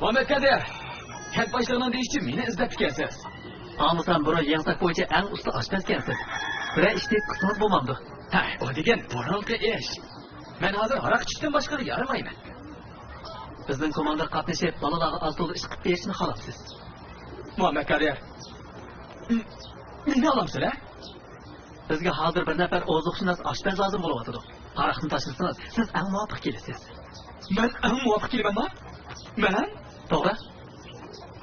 مۇھەممەت قادىر، كەنت باشلىقىنىڭ دېيىشىچە مېنى ئىزدەپتىكەنسىز. ئاڭلىسام، بۇرۇن يېڭىساق بويىچە ئەڭ ئۇستا ئاشپەزكەنسىز. بىرەر ئىشنى قىلسىڭىز بولمامدۇ؟ ھە، ئۇ دېگەن بۇرۇنقى ئىش. مەن ھازىر ھاراق ئىچىشتىن باشقىغا يارىمايمەن. بىزنىڭ كوماندا قاتنىشىپ، بالىلارغا ئاز-تولا ئىش قىلىپ بېرىشنى خالامسىز؟ مۇھەممەت قادىر، م-، مېنى ئالامسىلەر؟ بىزگە ھازىر بىر نەپەر ئوزۇقشۇناس ئاشپەز لازىم بولۇۋاتىدۇ. ھاراقنى تاشلىسىڭىز، سىز ئەڭ مۇۋاپىق كېلىسىز. مەن ئەڭ مۇۋاپىق كېلىمەنما؟ مەن؟ توغرا.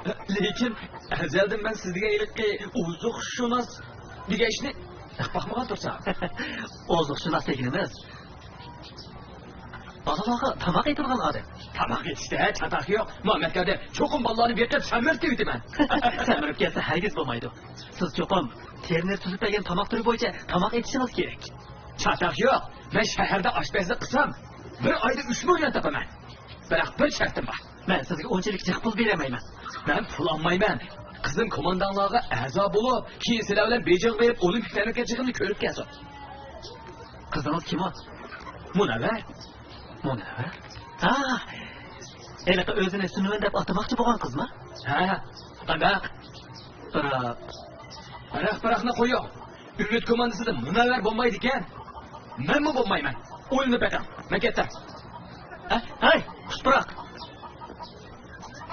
لېكىن ئەزەلدىن مەن سىز دېگەن ھېلىقى ئوزۇقشۇناس دېگەن ئىشنى ئۇقۇپ باقمىغان تۇرسام. ئوزۇقشۇناس دېگىنىمىز بالىلارغا تاماق ئېتىدىغان ئادەم. تاماق ئېتىشتە چاتاق يوق. مۇھەممەت قادىر، چوقۇم بالىلارنى بېقىپ سەمرىتىۋېتىمەن. سەمرىپ كەتسە ھەرگىز بولمايدۇ. سىز چوقۇم تېرىنېر تۈزۈپ بەرگەن تاماق تۈرى بويىچە تاماق ئېتىشىڭىز كېرەك. چاتاق يوق. مەن شەھەردە ئاشپەزلىك قىلسام، بىر ئايدا ئۈچ مىليون تاپىمەن. بىراق بىر شەرتىم بار. مەن سىزگە ئۇنچىلىك جىق پۇل بېرەلمەيمەن. مەن پۇل ئالمايمەن. قىزىم كومانداڭلارغا ئەزا بولۇپ، كېيىن سىلەر بىلەن بېيجىڭغا بېرىپ، ئولىمپىك مەملىكەتچىلىكىنى كۆرۈپ كەلسۇن. قىزىڭىز كىم ئۇ؟ مۇنەۋۋەر. مۇنەۋۋەر؟ ھا، ھېلىقى ئۆزىنى سۈنۈۋەن دەپ ئاتىماقچى بولغان قىزمۇ؟ ھە، قانداق؟ بىراق. بىراق، بىراقنى قويۇڭ. ئۈمىد كوماندىسىدا مۇنەۋۋەر بولمايدىكەن. مەنمۇ بولمايمەن. ئويلىنىپ بېقىڭ. مەن كەتتىم. ھە؟ ھەي، قۇشپۇراق.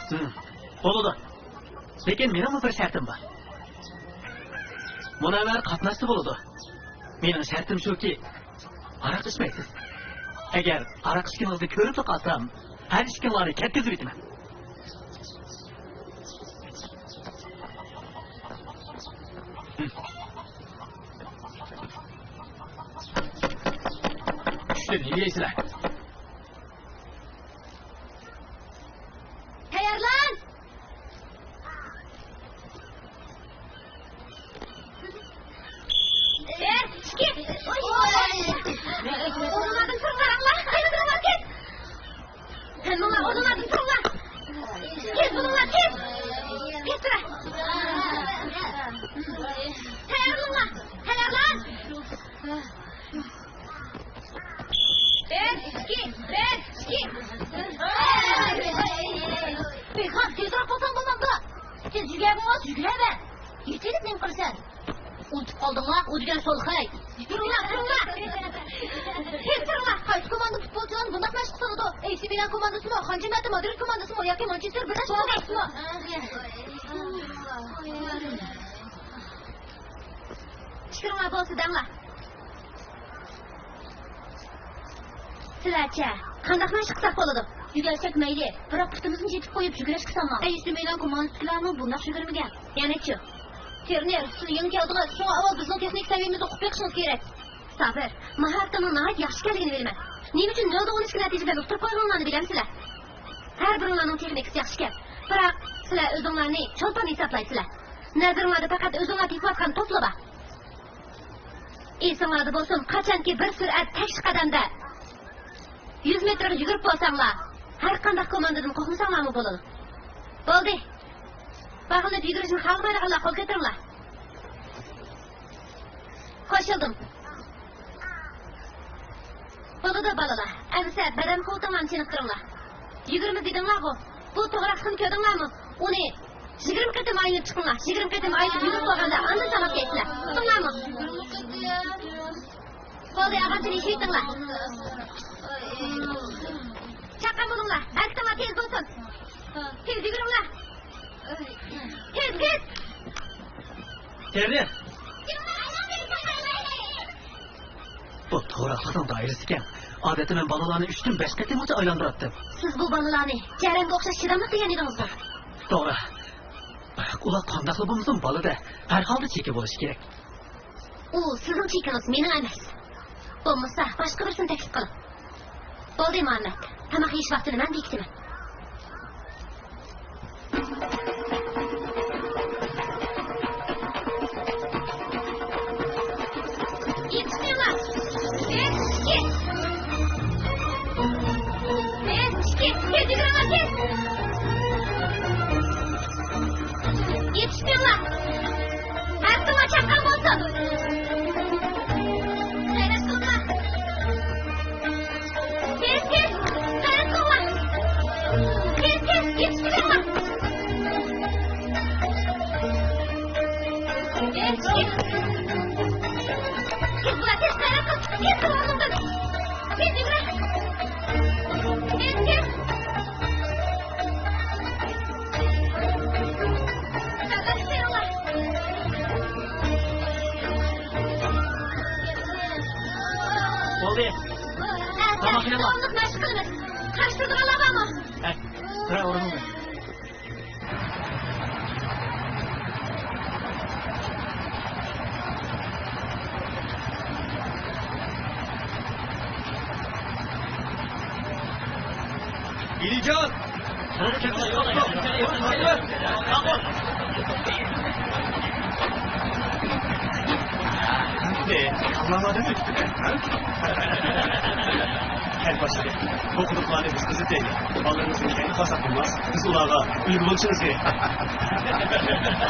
ھىم، بولىدۇ. لېكىن مېنىڭمۇ بىر شەرتىم بار. مۇنەۋۋەر قاتناشسا بولىدۇ. مېنىڭ شەرتىم شۇكى، ھاراق ئىچمەيسىز. ئەگەر ھاراق ئىچكىنىڭىزنى كۆرۈپلا قالسام، ھەر ئىككىڭلارنى كەتكۈزۈۋېتىمەن. چۈشتە نېمە يەيسىلەر؟ تەييارلان! بىر، ئىككى، ئۈچ. ئورۇنلاردىن تۇرۇڭلار، تېز تۇرۇڭلار، تېز! ھەممىڭلار ئورۇنلاردىن تۇرۇڭلار! تېز بولۇڭلار، تېز! تېز تۇرە! تەييار بولۇڭلار! تەييارلان! بىر، ئىككى، بىر، ئىككى. بىخەت، تېزرەك بولساڭ بولمامدۇ؟ سەن يۈگۈرگۈڭ بولسا يۈگۈرەۋەر. يېتىلىپ نېمە قىلىسەن؟ ئۇنتۇپ قالدىڭلار، ئۇ دېگەن سول خەي. تۇرۇڭلار، تۇرۇڭلار. تېز تۇرۇڭلار. قايسى كوماندا پۇتبولچىلارنى بۇنداق مەشىق قىلىدۇ؟ ئەي سى مىلان كوماندىسىمۇ، خانچە مەتە مادرىد كوماندىسىمۇ ياكى مانچېستېر بىرلەشمە كوماندىسىمۇ؟ پىكرىڭلار بولسا دەڭلار. سىلەرچە، قانداق مەشىق قىلساق بولىدۇ؟ يۈگۈرسەك مەيلى، بىراق پۇتىمىزنى چېتىپ قويۇپ يۈگۈرۈشكە سالماڭ. ئەي، ئۈستۈن مەيدان كوماندىسىدىكىلەرمۇ بۇنداق يۈگۈرمىگەن. يەنىچۇ؟ تېرنېر، سىلەر يېڭى كەلدىڭىز، شۇڭا ئاۋۋال بىزنىڭ تېخنىكا سەۋىيەمىزنى ئۇقۇپ بېقىشىڭىز كېرەك. سابىر، ماھارىتىڭنىڭ ناھايىتى ياخشى ئىكەنلىكىنى بىلىمەن. نېمە ئۈچۈن نۆلدە ئون ئىككى نەتىجە بىلەن ئۇتتۇرۇپ قويغىنىڭلارنى بىلەمسىلەر؟ ھەر بىرىڭلارنىڭ تېخنىكىسى ياخشىكەن. بىراق سىلەر ئۆزۈڭلارنى چولپان ھېسابلايسىلەر. نەزىرىڭلاردا پەقەت ئۆزۈڭلار تېپىۋاتقان توپلا بار. ئېسىڭلاردا بولسۇن، قاچانكى بىر سۈرئەت تەكشى قەدەمدە يۈز مېتىرغا يۈگۈرۈپ بولساڭلار، ھەر قانداق كوماندىدىن قورقمىساڭلارمۇ بولىدۇ. بولدى. باغلىنىپ يۈگۈرۈشنى خالىمايدىغانلار قول كۆتۈرۈڭلار. قوشۇلدۇم. بولىدۇ، بالىلار. ئەمىسە بەدەن قۇۋۋىتىڭلارنى چېنىقتۇرۇڭلار. يۈگۈرىمىز دېدىڭلارغۇ. بۇ توغراقلىقنى كۆردۈڭلارمۇ؟ ئۇنى يىگىرمە قېتىم ئايلىنىپ چىقىڭلار. يىگىرمە قېتىم ئايلىنىپ يۈگۈرۈپ بولغاندا ئاندىن تاماق يەيسىلەر. ئۇقتۇڭلارمۇ؟ بولدى، ئاغام، سېنى ئىشلىۋېتىڭلار. چاققان بولۇڭلار. ھەرىكىتىڭلار تېز بولسۇن. تېز يۈگۈرۈڭلار. تېز، تېز. تېرنېر. بۇ توغراقلىقنىڭ دائىرىسى كەڭ. ئادەتتە مەن بالىلارنى ئۈچتىن بەش قېتىمغىچە ئايلاندۇراتتىم. سىز بۇ بالىلارنى جەرەنگە ئوخشاش چىداملىق دېگەن ئىدىڭىزغۇ؟ توغرا. ئۇلار قانداقلا بولمىسۇن، بالىدە ھەر ھالدا چېكى بولۇشى كېرەك. ئۇ سىزنىڭ چېكىڭىز، مېنىڭ ئەمەس. بولمىسا، باشقا بىرسىنى تەكلىپ قىلىڭ. بولدى، مۇھەممەت. تاماق يېيىش ۋاقتىنى مەن بېكىتىمەن. يېتىشمەڭلار! بىر، ئىككى! بىر، ئىككى! تېز يۈگۈرۈڭلار، تېز! يېتىشمەڭلار! ھەر كىملا چاققان بولسۇن! غەيرەت قىلىڭلار! تېز، تېز! غەيرەت قىلىڭلار! تېز، تېز! يېتىشتۈرۈڭلار! تېز، تېز! تېز بولار، تېز! غەيرەت قىل! تېز قىل ئورنۇڭدىن! تېز يۈگۈرە! تېز، تېز! بولدى. تاماق يەڭلار. داۋاملىق مەشىق قىلىمىز. قارشى تۇرىدىغانلار بارمۇ؟ ھە، تۇرە ئورنۇڭدا. ئىلىجان! كەل باشلىدى. بۇ قۇدۇقلارنى بىز قىزىتايلى. بالىلىرىمىزنى كەينى قالساق بولماس. بىز ئۇلارغا ئۈلگە بولۇشىمىز كېرەك.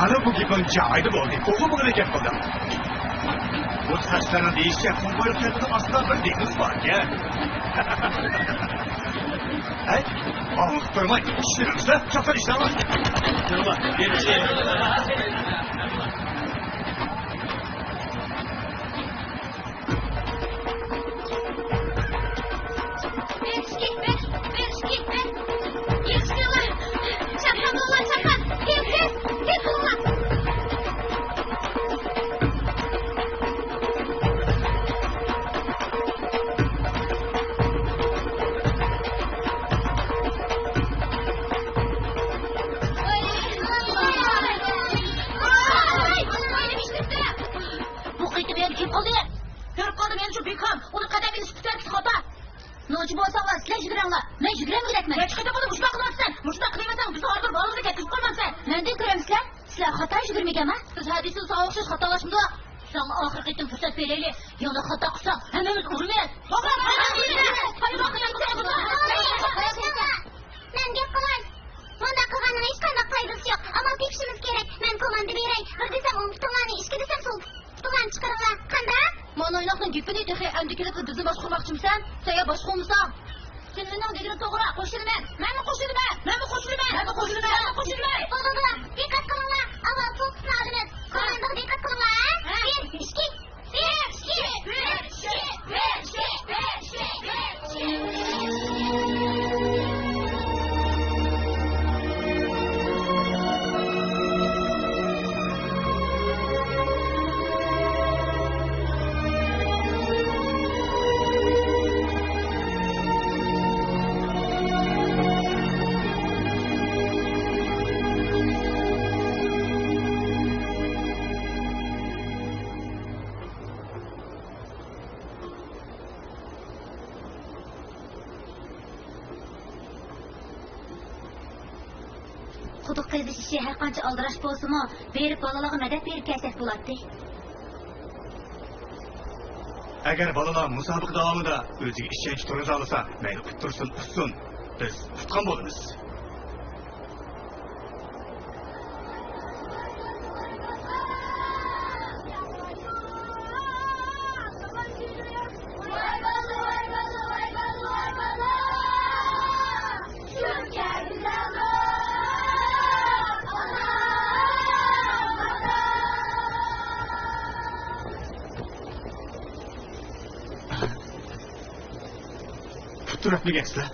ئانا، بۇ گېپىڭ جايىدا بولدى. ئوغۇل بالىدەك گەپ قىلدىڭ. بۇ تەرسلەرنىڭ دېيىشىچە، قۇم قۇيرۇق كەنتىنىڭ ئاستىدا بىر دېڭىز باركەن. ھەي، ئاڭلىق تۇرماي، ئىشلىرىڭىزدا چاققان ئىشلەڭلار. بۇ قېتىم يەنە كىم قىلدى؟ كۆرۈپ قالدىم، يەنە شۇ بىكام. ئۇنى قەدەم ئېلىش پۈتۈنلەي خاتا. نوچى بولساڭلار، سىلەر يۈگۈرەڭلار. مەن يۈگۈرەلمىگۈدەكمەن. نەچچە قېتىم بولدى مۇشۇنداق قىلىۋاتىسەن؟ مۇشۇنداق قىلىۋەرسەڭ، بىزنىڭ ھازىر بالىمىزنى كەتكۈزۈپ قويمامسەن؟ مەندىن كۆرەمسىلەر؟ سىلەر خاتا يۈگۈرمىگەنما؟ بىز ھە دېسىلا ساڭا ئوخشاش خاتالاشمىدۇق. ساڭا ئاخىرقى قېتىم پۇرسەت بېرەيلى. يەنە خاتا قىلساڭ، ھەممىمىز ئۇرىمىز. مەن گەپ قىلاي. مۇنداق قىلغاننىڭ ھېچقانداق پايدىسى يوق. ئامال تېپىشىمىز كېرەك. مەن كوماندا بېرەي. بىر دېسەم ئوڭ پۇتۇڭلارنى، ئىككى دېسەم سول پۇتۇڭلارنى چىقىرىڭلار. قانداق؟ مانا ئويناقنىڭ گېپىنى تېخى ئەمدى كېلىپ بىزنى باشقۇرماقچىمىسەن؟ سەن يا باشقۇرمىساڭ. سىنلىنىڭ دېگىنى توغرا، قوشۇلىمەن. مەنمۇ قوشۇلىمەن. مەنمۇ قوشۇلىمەن. مەنمۇ قوشۇلىمەن. مەنمۇ قوشۇلىمەن. بولدى، بولدى. دىققەت قىلىڭلار. ئاۋۋال سول پۇتنى ئالىمىز. كوماندىغا دىققەت قىلىڭلار، ھە؟ ھە. بىر، ئىككى. بىر، ئىككى. بىر، ئىككى. بىر، ئىككى. بىر، ئىككى. بىر، ئىككى. قۇدۇق قېزىش ئىشى ھەرقانچە ئالدىراش بولسىمۇ، بېرىپ بالىلارغا مەدەت بېرىپ كەلسەك بولاتتى. ئەگەر بالىلار مۇسابىقە داۋامىدا ئۆزىگە ئىشەنچ تۇرغۇزالىسا، مەيلى ئۇتتۇرسۇن، ئۇتسۇن، بىز ئۇتقان بولىمىز. پۇت تۈرەتمىگەنسىلەر.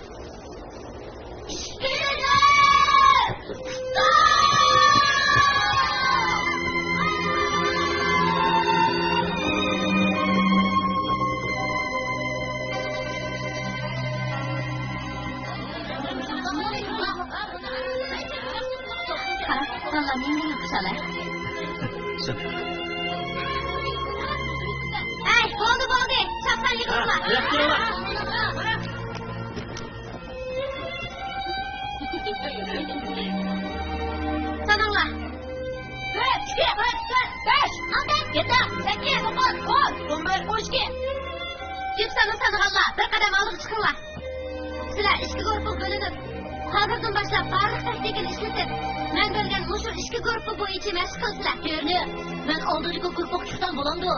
قارا، بالىلار مېنى خۇشال. ئەي، بولدى، بولدى، چاقسان يىغىلىڭلار. ساناڭلار. بىر، ئىككى، ئۈچ، تۆت، بەش، ئالتە، يەتتە، سەككىز، توققۇز، ئون، ئون بىر، ئون ئىككى. جىپساننى سانىغانلار، بىر قەدەم ئالدىغا چىقىڭلار. سىلەر ئىككى گۇرۇپپىغا بۆلۈنۈپ، ھازىردىن باشلاپ بارلىق تاكتىكىنى ئىشلىتىپ، مەن بەرگەن مۇشۇ ئىككى گۇرۇپپا بويىچە مەشىق قىلىسىلەر. تۆرنى، مەن ئالدىدىكى گۇرۇپپىغا چىقسام بولامدۇ؟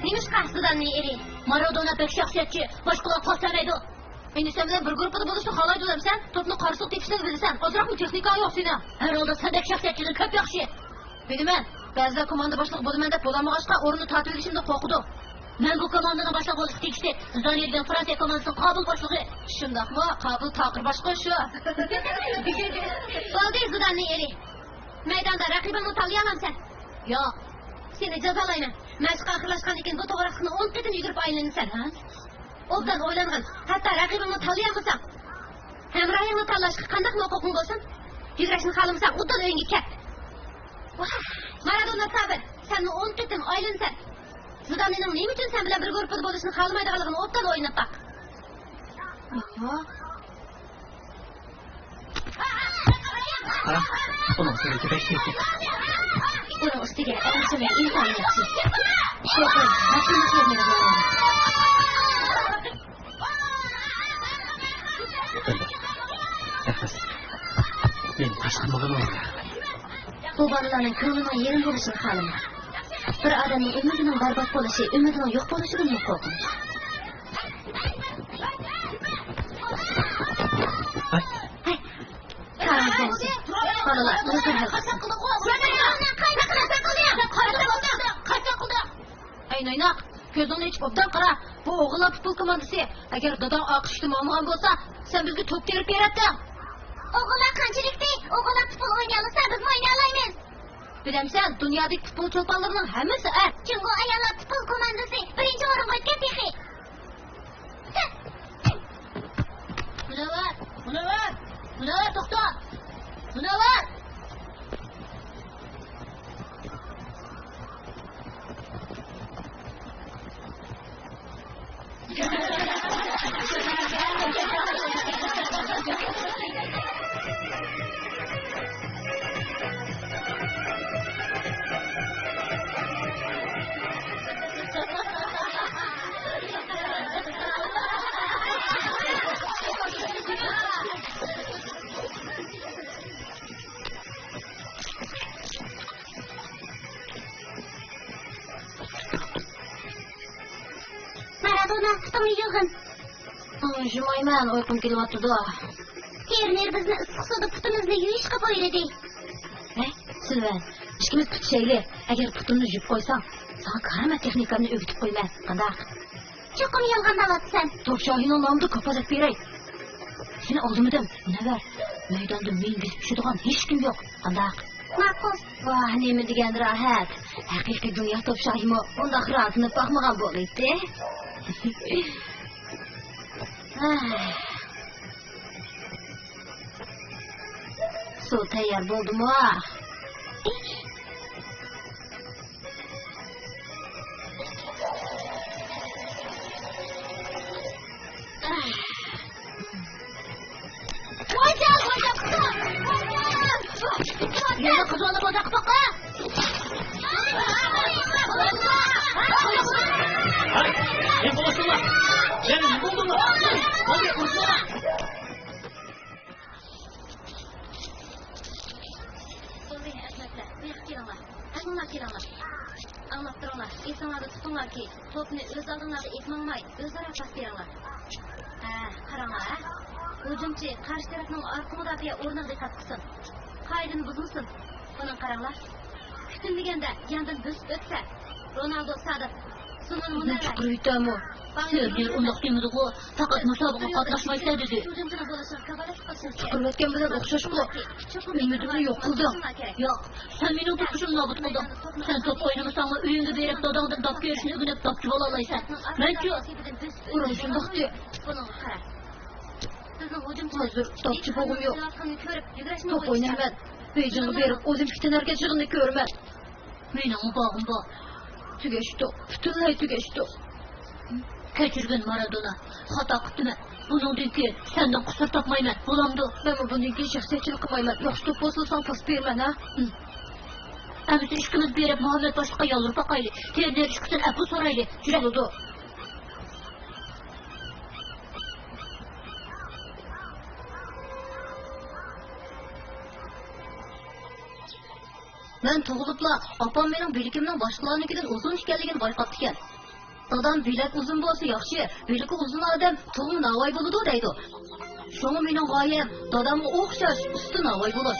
نېمىشقا؟ زىداننىڭ ئېرى. مارادونا بەك شەخسىيەتچى، باشقىلار تاس دەمەيدۇ. ئەمدى سەن بىلەن بىر گۇرۇپپىدا بولۇشنى خالايدۇ دەمسەن؟ توپنى قارىسىغا تېپىشنى بىلىسەن. ئازراقمۇ تېخنىكاڭ يوق سېنىڭ. ھەر ھالدا سەندەك شەخسىيەتچىدىن كۆپ ياخشى. بىلىمەن، بەزىلەر كوماندا باشلىقى بولىمەن دەپ بولالمىغاچقا، ئورنىنى تارتىۋېلىشىمدىن قورقىدۇ. مەن بۇ كوماندىنىڭ باشلىقى بولۇشقا تېگىشلىك. زىدان دېگەن فرانسىيە كوماندىسىنىڭ قابىل باشلىقى. شۇنداقمۇ؟ قابىل تاقىر باشقا شۇ. بولدى، زىداننىڭ ئېرى. مەيداندا رەقىبىڭنى تاللىيالامسەن؟ ياق. سېنى جازالايمەن. مەشىق ئاخىرلاشقاندىن كېيىن بۇ توغراقلىقنى ئون قېتىم يۈگۈرۈپ ئايلىنىسەن. ھە؟ ئوبدان ئويلانغىن. ھەتتا رەقىبىڭنى تاللىيالمىساڭ، ھەمراھىڭنى تاللاشقا قانداقمۇ ھوقۇقۇڭ بولسۇن؟ يۈگۈرۈشنى خالىمىساڭ، ئوبدان ئۆيۈڭگە كەت. ۋاھ، مارادونا سابىر، سەنمۇ ئون قېتىم ئايلىنىسەن. زىداننىڭ نېمە ئۈچۈن سەن بىلەن بىر گۇرۇپپىدا بولۇشنى خالىمايدىغانلىقىنى ئوبدان ئويلاپ باق. ئاھا. قارا، ئۇنىڭ سۈرىتى بەك سۈيۈكلۈك. ئۇنىڭ ئۈستىگە ئەڭ سۈرەت ئىنتايىن ياخشى. شۇ قىز ھەقىقىي مېھرىبان. رەھمەت. مېنى تاشلىمىغىنىڭىزغا. بۇ بالىلارنىڭ كۆڭلىنىڭ يېرىم بولۇشىنى خالىماڭ. بىر ئادەمنىڭ ئۈمىدىنىڭ بەربات بولۇشى ئۈمىدىنىڭ يوق بولۇشىدىنمۇ قورقۇنچ. ھەي. ھەي. كارىڭىز بولمىسۇن. بالىلار ئۆزلىرى ھەل قىلسۇن. ئەي نايناق، كۆزۈڭنى ئېچىپ ئوبدان قارا. بۇ ئوغۇللار پۇتبول كوماندىسى. ئەگەر داداڭ ئارقا ئۈچتە ماڭمىغان بولسا، سەن بىزگە توپ تېرىپ بېرەتتىڭ. ئوغۇللار قانچىلىكتى؟ ئوغۇللار پۇتبول ئوينىيالىسا، بىزمۇ ئوينىيالايمىز. بىلەمسەن، دۇنيادىكى پۇتبول چولپانلىرىنىڭ ھەممىسى ئەر. جۇڭگو ئاياللار پۇتبول كوماندىسى بىرىنچى ئورۇنغا ئۆتكەن تېخى. مۇنەۋۋەر! مۇنەۋۋەر! مۇنەۋۋەر، توختا! مۇنەۋۋەر! مارادونا، پۇتۇڭنى يۇغىن. يۇمايمەن، ئۇيقۇم كېلىۋاتىدۇ. تېرنېر بىزنى ئىسسىق سۇدا پۇتىمىزنى يۇيۇشقا بۇيرۇدى. ھەي، سىلۋەن، ئىككىمىز پۈتۈشەيلى. ئەگەر پۇتۇمنى يۇيۇپ قويساڭ، ساڭا كارامەت تېخنىكامنى ئۆگىتىپ قويىمەن. قانداق؟ چوقۇم يالغان دەۋاتىسەن. توپ شاھىنىڭ نامىدا كاپالەت بېرەي. سېنى ئالدىمىدىم، مۇنەۋۋەر. مەيداندا مېڭە بېسىپ چۈشىدىغان ھېچكىم يوق. قانداق؟ ماقۇل. ۋاھ، نېمە دېگەن راھەت. ھەقىقىي دۇنيا توپ شاھىمۇ بۇنداق راھەتلىنىپ باقمىغان بولىدىكەن. سۇ تەييار بولدىمۇ؟ ھەي، نېمە بولدۇڭلار؟ يەنە نېمە بولدۇڭلار؟ بولدى، ئەزىمەتلەر، بۇياققا كېلىڭلار. ھەممىڭلار كېلىڭلار. ئاڭلاپ تۇرۇڭلار، ئېسىڭلاردا تۇتۇڭلاركى، توپنى ئۆز ئالدىڭلارغا ئېلىپ ماڭماي، ئۆزئارا پاس بېرىڭلار. ھە، قاراڭلار، ھە. ھۇجۇمچى قارشى تەرەپنىڭ ئارقا مۇداپىئە ئورنىغا دىققەت قىلسۇن. قائىدىنى بۇزمىسۇن. بۇنىڭغا قاراڭلار. كۈتۈنمىگەندە ياندىن بۆسۈپ ئۆتسە، رونالدو سادات، سۇنۇن مۇنەۋۋەر. چۇقۇر يېتەمۇ؟ سېرگېي ئۇنداق دېمىدىغۇ، پەقەت مۇسابىقىگە قاتناشمايسەن دېدى. ھۇجۇمچىنىڭ بولۇشىغا كاپالەتلىك قىلىشىڭىز كېرەك. چۇقۇرلاتقان بىلەن ئوخشاشقۇ. ئۈمىدىمنى يوق قىلدىڭ. ياق، سەن مېنىڭ تۇرمۇشۇمنى نابۇت قىلدىڭ. سەن توپ ئوينىمىساڭمۇ، ئۆيۈڭگە بېرىپ، داداڭدىن داپ كېرىشنى ئۆگىنىپ، داپچى بولالايسەن. مەنچۇ؟ ئۇرۇڭ شۇنداقتى. بۇنىڭغا قارا. سىزنىڭ ھۇجۇمچىڭىز ھازىر داپچى بوغۇم يوق. توپ ئوينايمەن. بېيجىڭغا بېرىپ، ئولىمپىك تەنھەرىكەت يىغىنىنى كۆرىمەن. مېنىڭمۇ باغىم بار. تۈگەشتۇق، پۈتۈنلەي تۈگەشتۇق. كەچۈرگىن، مارادونا. خاتا قىپتىمەن. بۇنىڭدىن كېيىن سەندىن قۇسۇر تاپمايمەن، بولامدۇ؟ مەنمۇ بۇندىن كېيىن شەخسىيەتچىلىك قىلمايمەن. ياخشى توپ بولسا ساڭا پاس بېرىمەن، ھە؟ ئەمىسە ئىككىمىز بېرىپ مۇھەممەد باشلىققا يالۋۇرۇپ باقايلى. تېرىنېر ئىككىسىدىن ئەپۇ سورايلى. يۈرە. بولىدۇ. مەن تۇغۇلۇپلا ئاپام مېنىڭ بىلىكىمنىڭ باشقىلارنىڭكىدىن ئۇزۇن ئىكەنلىكىنى بايقاپتىكەن. دادام بىلەك ئۇزۇن بولسا ياخشى، بىلىكى ئۇزۇن ئادەم تۇغما ناۋاي بولىدۇ دەيدۇ. شۇڭا مېنىڭ غايەم دادامغا ئوخشاش ئۇستا ناۋاي بولۇش.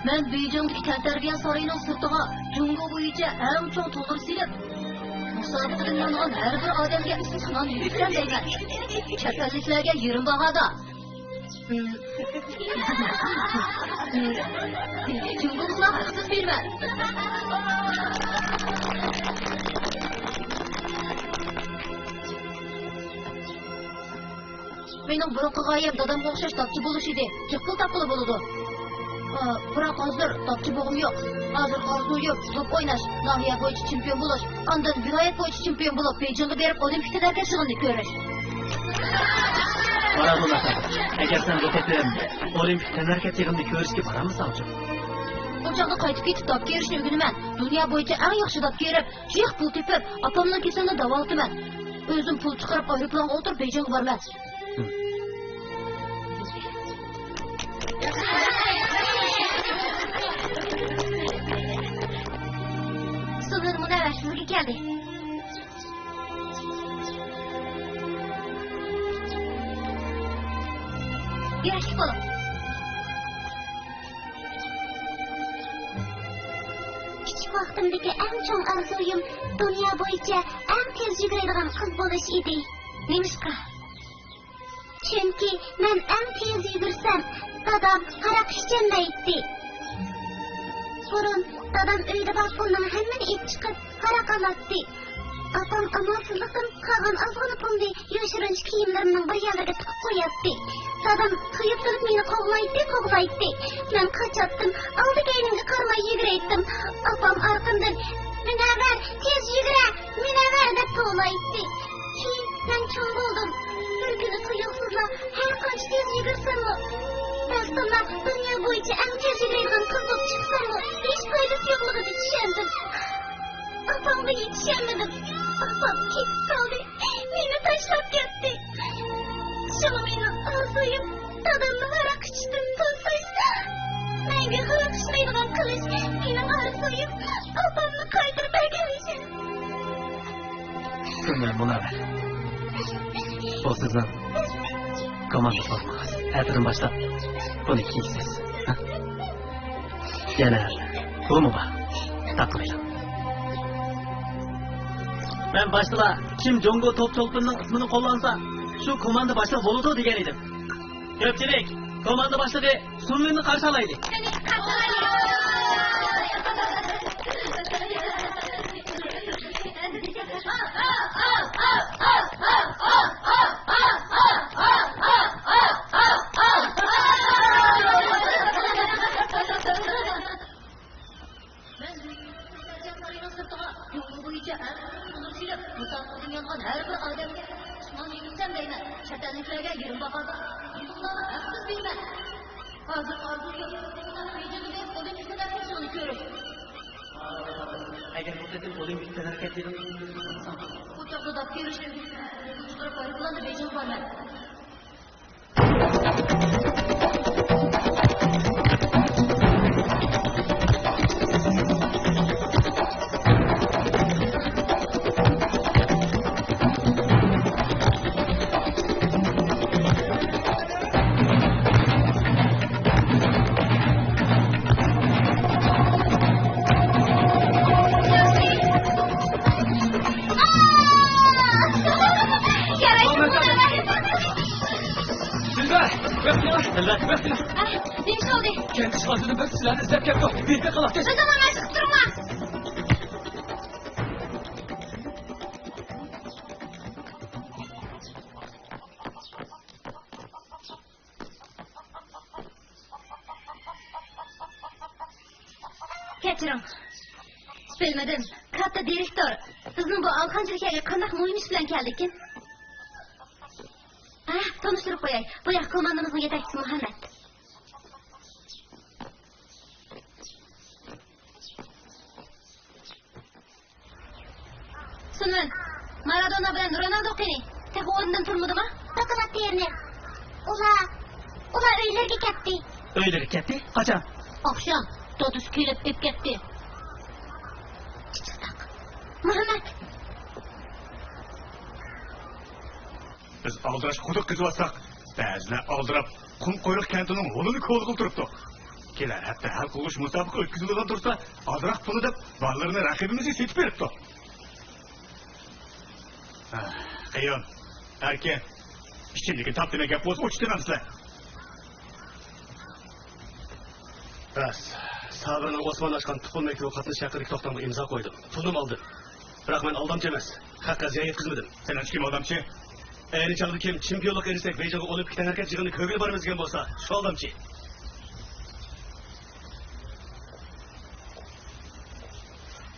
مەن بېيجىڭدىكى تەنتەربىيە سارىيىنىڭ سىرتىغا جۇڭگو بويىچە ئەڭ چوڭ تونۇر سېلىپ، مۇسابىقىدىن يانغان ھەر بىر ئادەمگە ئىسسىق نان يېگۈزسەم دەيمەن. چەت ئەللىكلەرگە يېرىم باھادا. جۇڭگولۇقلارغا ھەقسىز بېرىمەن. مېنىڭ بۇرۇنقى غايەم دادامغا ئوخشاش داپچى بولۇش ئىدى. جىق پۇل تاپقىلى بولىدۇ. ئا، بىراق ھازىر داپچى بوغۇم يوق. ھازىر ئارزۇيۇم توپ ئويناش، ناھىيە بويىچە چېمپىيون بولۇش، ئاندىن ۋىلايەت بويىچە چېمپىيون بولۇپ، بېيجىڭغا بېرىپ ئولىمپىك تەنھەرىكەت يىغىنىنى كۆرۈش. مارادونا، ئەگەر سەن بۇ قېتىم ئولىمپىك تەنھەرىكەت يىغىنىنى كۆرۈشكە بارالمىساڭچۇ؟ ئۇ چاغدا قايتىپ كېتىپ داپكېرىشنى ئۆگىنىمەن. دۇنيا بويىچە ئەڭ ياخشى داپكېرىپ، جىق پۇل تېپىپ، ئاپامنىڭ كېسىلىنى داۋالىتىمەن. ئۆزۈم پۇل چىقىرىپ ئايروپىلانغا ئولتۇرۇپ بېيجىڭغا بارىمەن. سۇنۇن مۇنەۋۋەر سىزگە كەلدى. يۈرەكلىك بولۇڭ. كىچىك ۋاقتىمدىكى ئەڭ چوڭ ئارزۇيۇم دۇنيا بويىچە ئەڭ تېز يۈگۈرىدىغان قىز بولۇش ئىدى. نېمىشقا؟ چۈنكى مەن ئەڭ تېز يۈگۈرسەم، دادام ھاراق ئىچەلمەيتتى. بۇرۇن دادام ئۆيدە بار پۇلنىڭ ھەممىنى ئېلىپ چىقىپ، ھاراق ئالاتتى. ئاپام ئامالسىزلىقتىن قالغان ئازغىنە پۇلنى يوشۇرۇنچە كىيىملىرىمنىڭ بىر يەرلىرىگە تىقىپ قوياتتى. دادام تويۇپ تۇرۇپ مېنى قوغلايتتى، قوغلايتتى. مەن قاچاتتىم، ئالدى-كەينىمگە قارىماي يۈگۈرەيتتىم. ئاپام ئارقامدىن، «مۇنەۋۋەر، تېز يۈگۈرە، مۇنەۋۋەر!» دەپ توۋلايتتى. كېيىن مەن چوڭ بولدۇم. بىر كۈنى تۇيۇقسىزلا ھەر قانچە تېز يۈگۈرسەممۇ، راستتىنلا دۇنيا بويىچە ئەڭ تېز يۈگۈرىدىغان قىز بولۇپ چىقساممۇ، ھېچ پايدىسى يوقلۇقىنى چۈشەندىم. ئاپامغا يېتىشەلمىدىم. ئاپام كېتىپ قالدى. مېنى تاشلاپ كەتتى. شۇڭا مېنىڭ ئارزۇيۇم دادامنى ھاراق ئىچىشتىن توسۇش. مەڭگۈ ھاراق ئىچمەيدىغان قىلىش. مېنىڭ ئارزۇيۇم ئاپامنى قايتۇرۇپ ئەكېلىش. سىلەر مۇنەۋۋەر. بۇ سىزنىڭ كوماندا فورمىڭىز. ئەتىدىن باشلاپ بۇنى كىيىسىز. ھە؟ يەنە بۇمۇ بار. تاقىۋېلىڭ. مەن باشتىلا كىم جوڭگو توپ چولپىنىنىڭ ئىسمىنى قوللانسا، شۇ كوماندا باشلىقى بولىدۇ دېگەن ئىدىم. كۆپچىلىك، كوماندا باشلىقى سۇنلىننى قارشى ئالايلى. مەن سەرجان سارىيىنىڭ سىرتىغا جۇڭگو بويىچە ئەڭ ئۇزۇن تونۇر سېلىپ، مۇسابىقىدىن يانغان ھەر بىر ئادەمگە ئىسمان يېگۈزسەم دەيمەن. چەت ئەللىكلەرگە يېرىم باھادا يۇلتۇزلارنى ھەقسىز بېرىمەن. ھازىر ئارزۇ يوق. بۇ بېيجىڭغا بېرىپ ئولىمپىك تەنھەرىكەتچىلىكىنى كۆرۈپ. ئەگەر بۇ قېتىم ئولىمپىك تەنھەرىكەتچىلىكىنى كۆرسەڭ، بۇ چاغدا داپ بېرىشنى بىلسەڭ، بۇ چاغدا بارىدىلا بېيجىڭغا بارىمەن. دىلبەر، بېقىڭ. دىلبەر، بېقىڭ. نېمە بولدى؟ كەنت ئىشخانىسىدىن بىر سىلەرنى ئىزدەپ كەپتۇ. بىر بېقىڭلار، تېز. بىزنىڭ ئارىمىزغا چىقىپ تۇرۇڭلار. كەچۈرۈڭ. بىلمىدىم. كاتتا دىرېكتور، بىزنىڭ بۇ ئالىخانچىلىك يەرگە قانداق مۇھىم ئىش بىلەن كەلدىكىن؟ ھە، تونۇشتۇرۇپ قوياي. بۇ ياق كوماندىمىزنىڭ يېتەكچىسى مۇھەممەد. سۇنۋېن، مارادونا بىلەن رونالدو قېنى؟ تېخى ئورنىدىن تۇرمىدىما؟ دوكلات بېرىمەن. ئۇلار، ئۇلار ئۆيلىرىگە كەتتى. ئۆيلىرىگە كەتتى؟ قاچان؟ ئاخشام. دادىسى كېلىپ ئېلىپ كەتتى. مۇھەممەد! بىز ئالدىراش قۇدۇق قېزىۋاتساق، بەزىلەر ئالدىراپ قۇم قۇيرۇق كەنتىنىڭ ھولىنى كولىغىلى تۇرۇپتۇ. كېلەر ھەپتە ھەل قىلغۇچ مۇسابىقە ئۆتكۈزۈلىدىغان تۇرسا، ئازراق پۇلنى دەپ، بالىلىرىنى رەقىبىمىزگە سېتىپ بېرىپتۇ. ھە، قېيۇم، ئەركىن، ئىچىمدىكىنى تاپتىم، گەپ بولسا ئوچۇق دېمەمسىلەر. راست، سابىرنىڭ ئوسمان ئاچقان پۇتبول مەكتىپىگە قاتنىشىش ھەققىدىكى توختامغا ئىمزا قويدۇم. پۇلنىمۇ ئالدىم. بىراق مەن ئالدامچى ئەمەس. خەققە زىيان يەتكۈزمىدىم. سەن ئەنچۈكىمۇ ئالدامچى؟ ئەينى چاغدا كىم چېمپىيونلۇق ئېرىشسەك بېيجىڭغا ئولىمپىك تەنھەرىكەت يىغىنىنى كۆرگىلى بارىمىز دېگەن بولسا، شۇ ئالدامچى.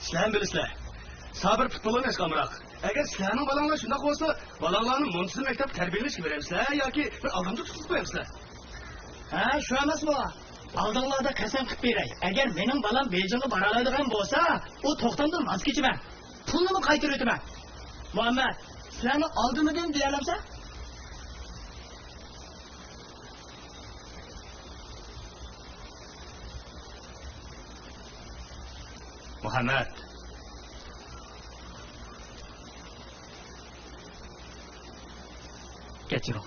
سىلەرمۇ بىلىسىلەر، سابىر پۇتبول ئويناشقا ئامراق. ئەگەر سىلەرنىڭ بالاڭلار شۇنداق بولسا، بالاڭلارنى مۇنتىزىم مەكتەپكە تەربىيەلەشكە بېرەمسىلەر ياكى بىر ئالدامچى تۇتقۇزۇپ قويامسىلەر؟ ھە، شۇ ئەمەسمۇ؟ ئالدىڭلاردا قەسەم قىلىپ بېرەي، ئەگەر مېنىڭ بالام بېيجىڭغا بارالايدىغان بولسا، ئۇ توختامدىن ۋاز كېچىمەن. پۇلنىمۇ قايتۇرۇۋېتىمەن. مۇھەممەد، سىلەرنى ئالدىمىدىم دېيەلەمسەن؟ مۇھەممەد. كەچۈرۈڭ.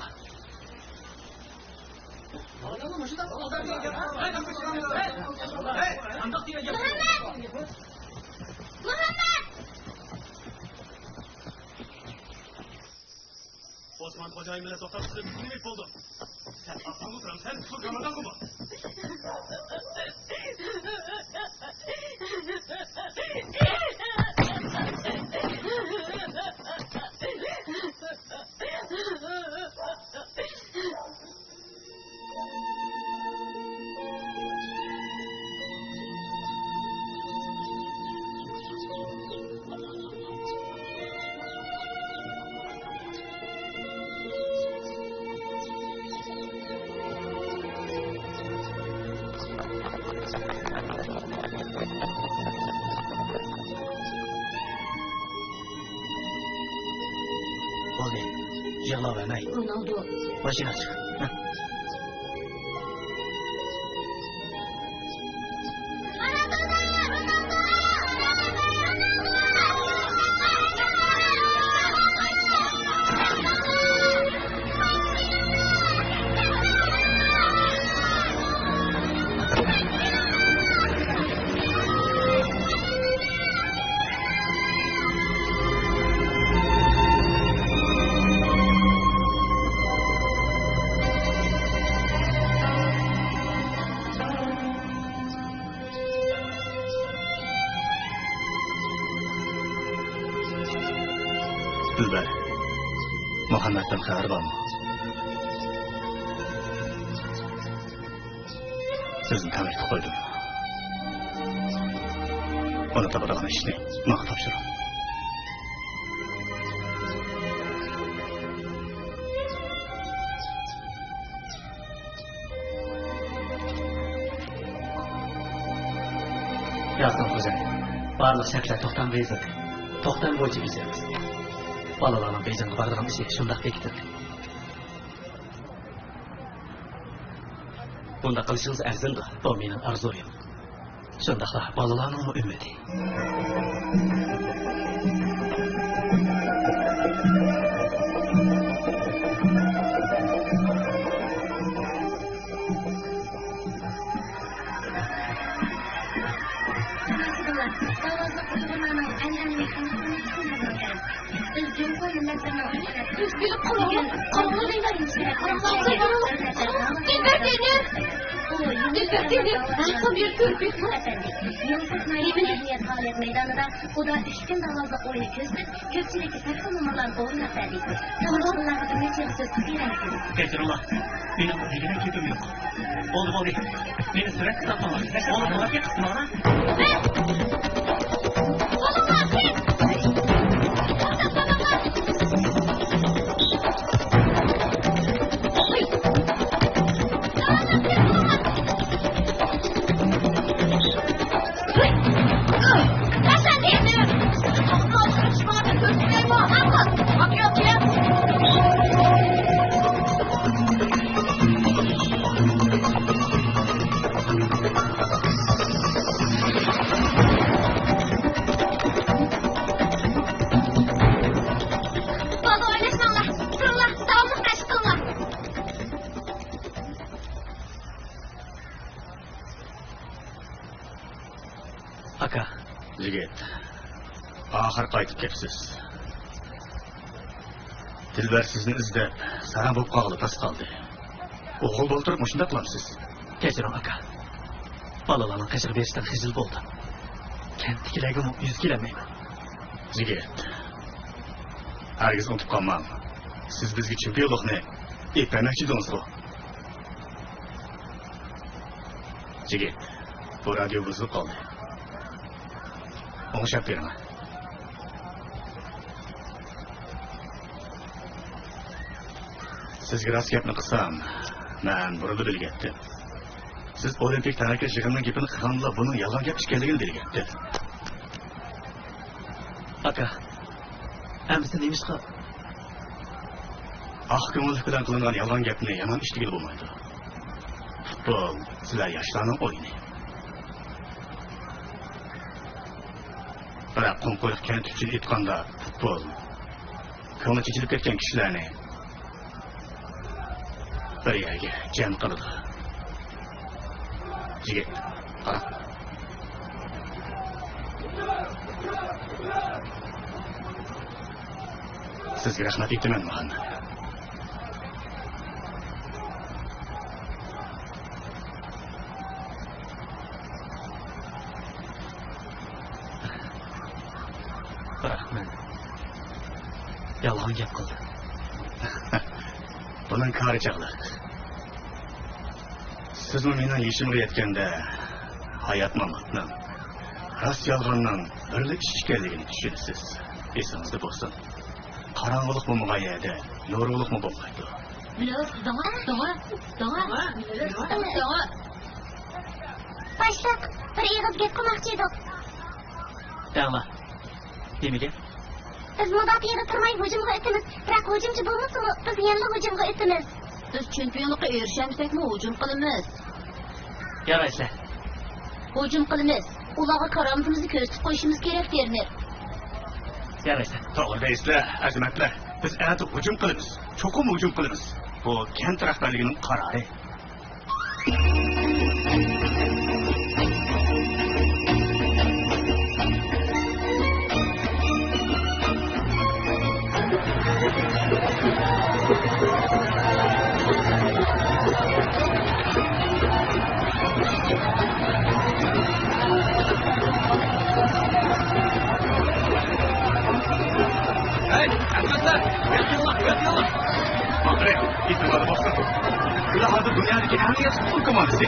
مۇھەممەد! مۇھەممەد! ئوسمان خوجايىن بىلەن توختاپ چىقىپ نېمە بولدى؟ سەن ئاپامغا تۇرامسەن، بۇ رامازانغىمۇ؟ بولدى، يىغلاۋەرمەي. رونالدو. ماشىنىغا چىق. ھە. دىلبەر، مۇھەممەدتىن خەۋەر بارمۇ؟ سىزنى تەۋرىتىپ قويدۇم. ئۇنى تاپىدىغان ئىشنى ماڭا تاپشۇرۇڭ. يازدىن خوجا، بارلىق شەرتلەر توختام بېيىزلىدى. توختام بويىچە بېجىرىمىز. بالىلارنىڭ بېيجىڭغا بارىدىغان ئىشى شۇنداق بېكىتىلدى. بۇنداق قىلىشىڭىز ئەرزىمدۇ؟ بۇ مېنىڭ ئارزۇيۇم. شۇنداقلا بالىلارنىڭمۇ ئۈمىدى. بىز جۇڭخۇا مىللەتلىرىنىڭ ئۆز شەرەپلىرى، بۈگۈن قۇرۇقلۇق دېگەن ئەپەندى، يۇلتۇز ناھىيە مەدەنىيەت پائالىيەت مەيدانىدا خۇدا ئۈچ كۈن داۋازلىق ئويۇنى كۆرسىتىپ، كۆپچىلىككە سەھنە نومۇرلارنى ئورۇنداپ بەردى. تاماشىبىنلارغا بىر نەچچە يىل سۆز قىلىۋەرسىڭىز. كەچۈرۈڭلار، مېنىڭ دېگۈلەك گېپىم يوق. بولدى، بولدى. مېنى سۈرەتكە تارتماڭلار. بولدى، بولدى. قىسماڭلار. بالىلار ئويناشماڭلار، تۇرۇڭلار، داۋاملىق مەشىق قىلىڭلار. ئاكا. يىگىت، ئاخىر قايتىپ كەپسىز. دىلبەر سىزنى ئىزدەپ ساراڭ بولۇپ قالغىلى تاس قالدى. ئوغۇل بولتۇرۇپ مۇشۇنداق قىلامسىز؟ كەچۈرۈڭ، ئاكا. بالىلارنىڭ قېشىغا بېرىشتىن خىجىل بولدۇم. كەنتتىكىلەرگىمۇ يۈز كېلەلمەيمەن. يىگىت، ھەرگىز ئۇنتۇپ قالماڭ. سىز بىزگە چېمپىيونلۇقنى ئېلىپ بەرمەكچى ئىدىڭىزغۇ؟ يىگىت، بۇ رادىيو بۇزۇلۇپ قالدى. ئوڭشاپ بېرىڭە. سىزگە راست گەپنى قىلسام، مەن بۇرۇنلا بىلگەنتىم. سىز ئولىمپىك تەنھەرىكەت يىغىنىنىڭ گېپىنى قىلغاندىلا بۇنىڭ يالغان گەپ ئىكەنلىكىنى بىلگەنتىم. ئاكا، ئەمىسە نېمىشقا؟ ئاق كۆڭۈللۈك بىلەن قىلىنغان يالغان گەپنى يامان ئىش دېگىلى بولمايدۇ. پۇتبول سىلەر ياشلارنىڭ ئويۇنى. بىراق قۇمقۇرۇق كەنت ئۈچۈن ئېيتقاندا، پۇتبول كۆڭلى چېچىلىپ كەتكەن كىشىلەرنى بىر يەرگە جەم قىلىدۇ. يىگىت، قارا. سىزگە رەھمەت ئېيتىمەن، مۇھەممەد. بىراق مەن يالغان گەپ قىلدىم. بۇنىڭ كارى چاغلىق. سىزمۇ مېنىڭ يېشىمغا يەتكەندە، ھايات-ماماتنىڭ، راست-يالغاننىڭ بىرلا ئىش ئىكەنلىكىنى چۈشىنىسىز. ئېسىڭىزدە بولسۇن، قاراڭغۇلۇق بولمىغان يەردە يورۇقلۇقمۇ بولمايدۇ. بىلىۋاتىدىغۇ؟ دىغۇ؟ دىغۇ؟ دىغۇ؟ باشلىق، بىر ئېغىز گەپ قىلماقچى ئىدۇق. دەڭلا. نېمە گەپ؟ بىز مۇداپىئەگە تۇرماي ھۇجۇمغا ئۆتىمىز. بىراق ھۇجۇمچى بولمىسىمۇ، بىز يەنىلا ھۇجۇمغا ئۆتىمىز. بىز چېمپىيونلۇققا ئېرىشەلمىسەكمۇ ھۇجۇم قىلىمىز. يارايسىلەر. ھۇجۇم قىلىمىز. ئۇلارغا كارامىتىمىزنى كۆرسىتىپ قويۇشىمىز كېرەك، تېرنېر. يارايسىلەر. توغرا دەيسىلەر، ئەزىمەتلەر. بىز ئەتە ھۇجۇم قىلىمىز. چوقۇم ھۇجۇم قىلىمىز. بۇ كەنت رەھبەرلىكىنىڭ قارارى. ھەي، ئەسكەرلەر! ياتىڭلار، ياتىڭلار! ئاخىرى ئېتىبارى بوشلۇق. بۇلار ھازىر دۇنيادىكى ئەڭ ياخشى پۇتبول كوماندىسى.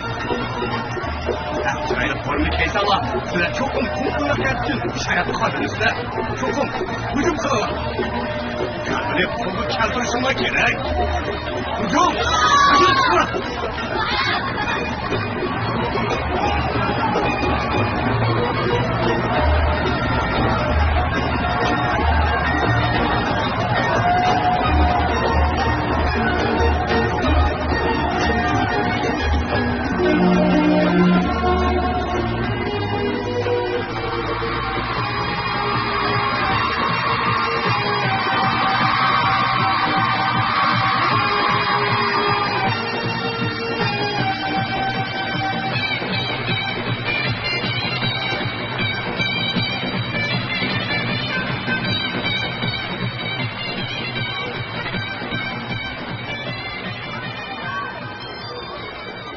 ئەڭ چىرايلىق فورمىنى كىيسەڭلار، سىلەر چوقۇم پۇتبول كەنتىدىن شەرەپلىك قازىنىسىلەر. چوقۇم ھۇجۇم قىلىڭلار. كارنى قولغا كەلتۈرۈشۈڭلار كېرەك. ھۇجۇم! ھۇجۇم قىلىڭلار!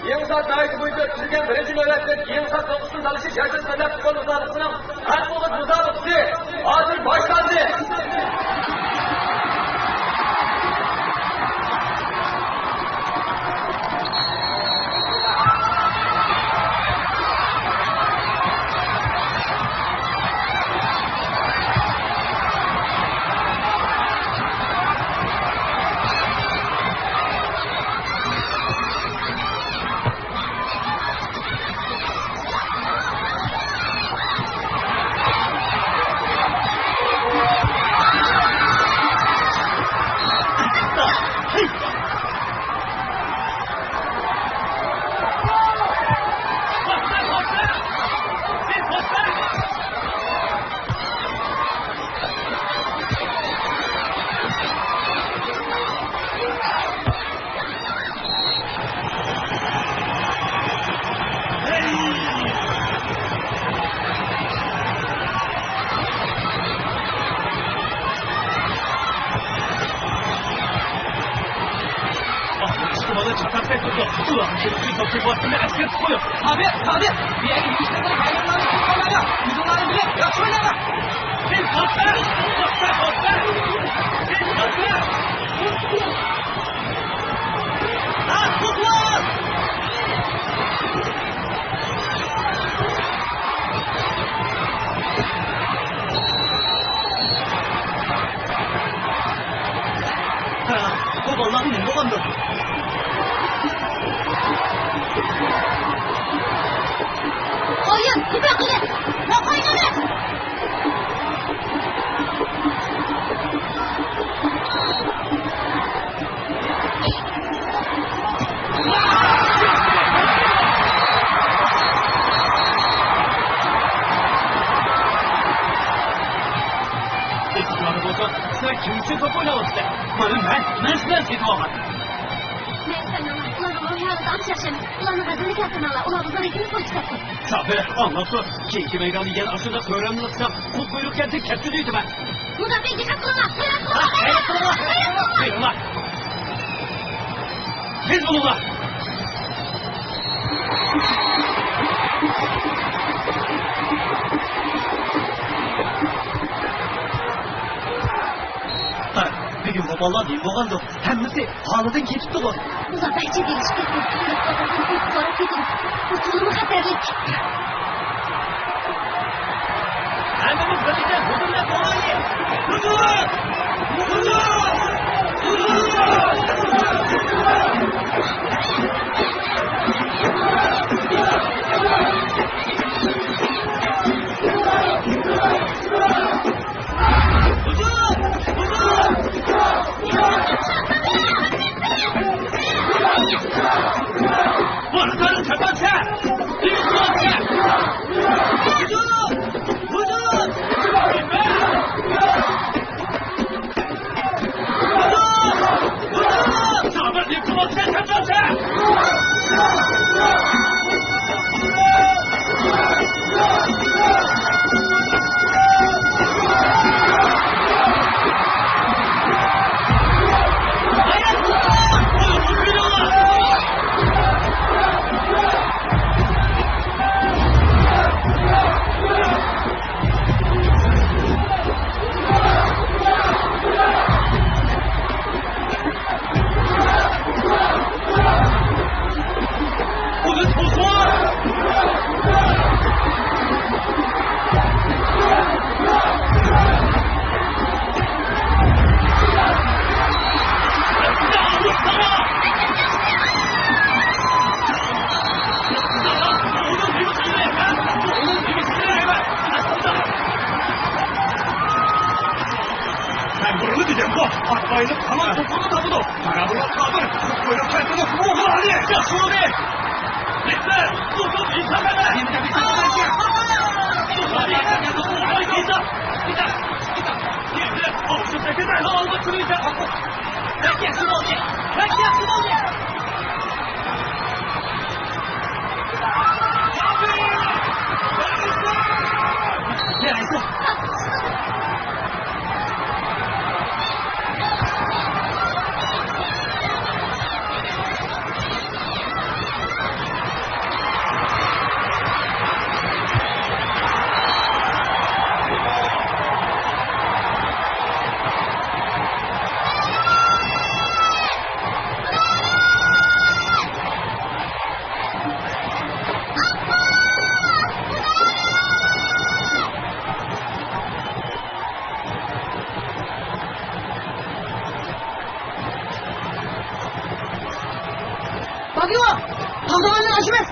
يېڭىسات ناھىيەسى بويىچە ئۆتكۈزۈلگەن بىرىنچى نۆۋەتلىك يېڭىسات توققۇزدىن تالىشىش ياشاش مەبلەغ پۇتبول مۇسابىقىسىنىڭ ئەڭ ئوغۇت مۇسابىقىسى ھازىر باشلاندى. ئىككى بالا چاتاق تەگدى. ئۇلارنى كېلىپ توپچى باستىمۇ ئەسكەرتىپ قويۇڭ. تابىر، تابىر! بۇ يەرگە يۈرۈشلەردە بايراملارنى كۈتۈپ قالمايلا. ئۆزۈڭلارنى بىلىپ ياخشى ئويناڭلار. سىز توختاڭ! توختاڭ، توختاڭ! سىز توختاڭ! بۇ بالىلارغا نېمە بولغاندۇ؟ ئويۇن، كۆپرەك قىلىڭ! ئىككى بولسا، سىلەر كىم ئۈچۈن توپ ئويناۋاتىسىلەر؟ مانا مەن، مەن سىلەرنى سېتىۋالغان. مەن سەننىڭ ئۇلارنىڭ روھىي ھالىتى ئانچە ياخشى ئەمەس. ئۇلارنىڭ غەزىلىنى كەلتۈرمەڭلار، ئۇلار بىزنىڭ رېتىمىزنى بۇزۇپ كەتتى. سابىر، ئاڭلاپ تۇر. كېيىنكى مەيداندا يەنە ئاشۇنداق كۆرۈنمىسەم، قول قۇيرۇق كەنتىگە كەتتى دەيدىمەن. مۇداپىئە دىققەت قىلىڭلار! ھە، ھەرىكەت قىلىڭلار! ھەرىكەت قىلىڭلار! بېرىڭلار! تېز بولۇڭلار! قارا، بۈگۈن بۇ بالىلار نېمە بولغاندۇ؟ ھەممىسى ھالىدىن كېتىپتىغۇ. ئۇلار بەك جىددىيلىشىپ كەتتى. يۈرەك توختىتىپ، سوراپ كېتىدۇ. بۇ تولىمۇ خەتەرلىك. ھەممىمىز بىرلىكتە ھۇجۇم دەپ بولايلى! ھۇجۇم! ھۇجۇم! ھۇجۇم! مەن بۇرۇلدى دېدىمغۇ، ئاتقا ئېلىپ ھامان توپىنى تاپىدۇ. قارا بۇلۇت قابىل، قويۇپ كەتتىڭىز. ئوغۇل ئالى! ياخشى بولدى! يېتتى! بۇ توپ ھېساب ئەمەس! بەك ياخشى بولدى! بەك ياخشى بولدى! يوق، تاغدىغاننى ئاشىمىز.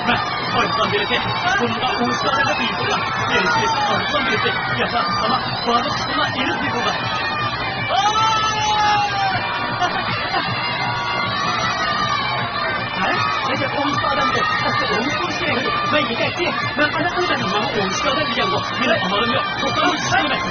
مەن ئارزان بېلىتى، بۇنىڭغا ئوڭۇشلۇق ئادەمگە دېيىشىمدە، يەنە ئارزان بېلىتى، ياشا، ساڭا بارلىق ئىشلارنى ئېلىپ بېرىدۇ. ھە؟ ئەگەر ئوڭۇشلۇق ئادەمگە، ئەسلى ئوڭۇش بولۇش كېرەك. مەن يېتەكچى، مەن قانداق قىلىمەن؟ ماڭا ئوڭۇشلۇق ئادەم دېگەنغۇ. مېنىڭ ئامالىم يوق. توختامدىن چىقىمەن.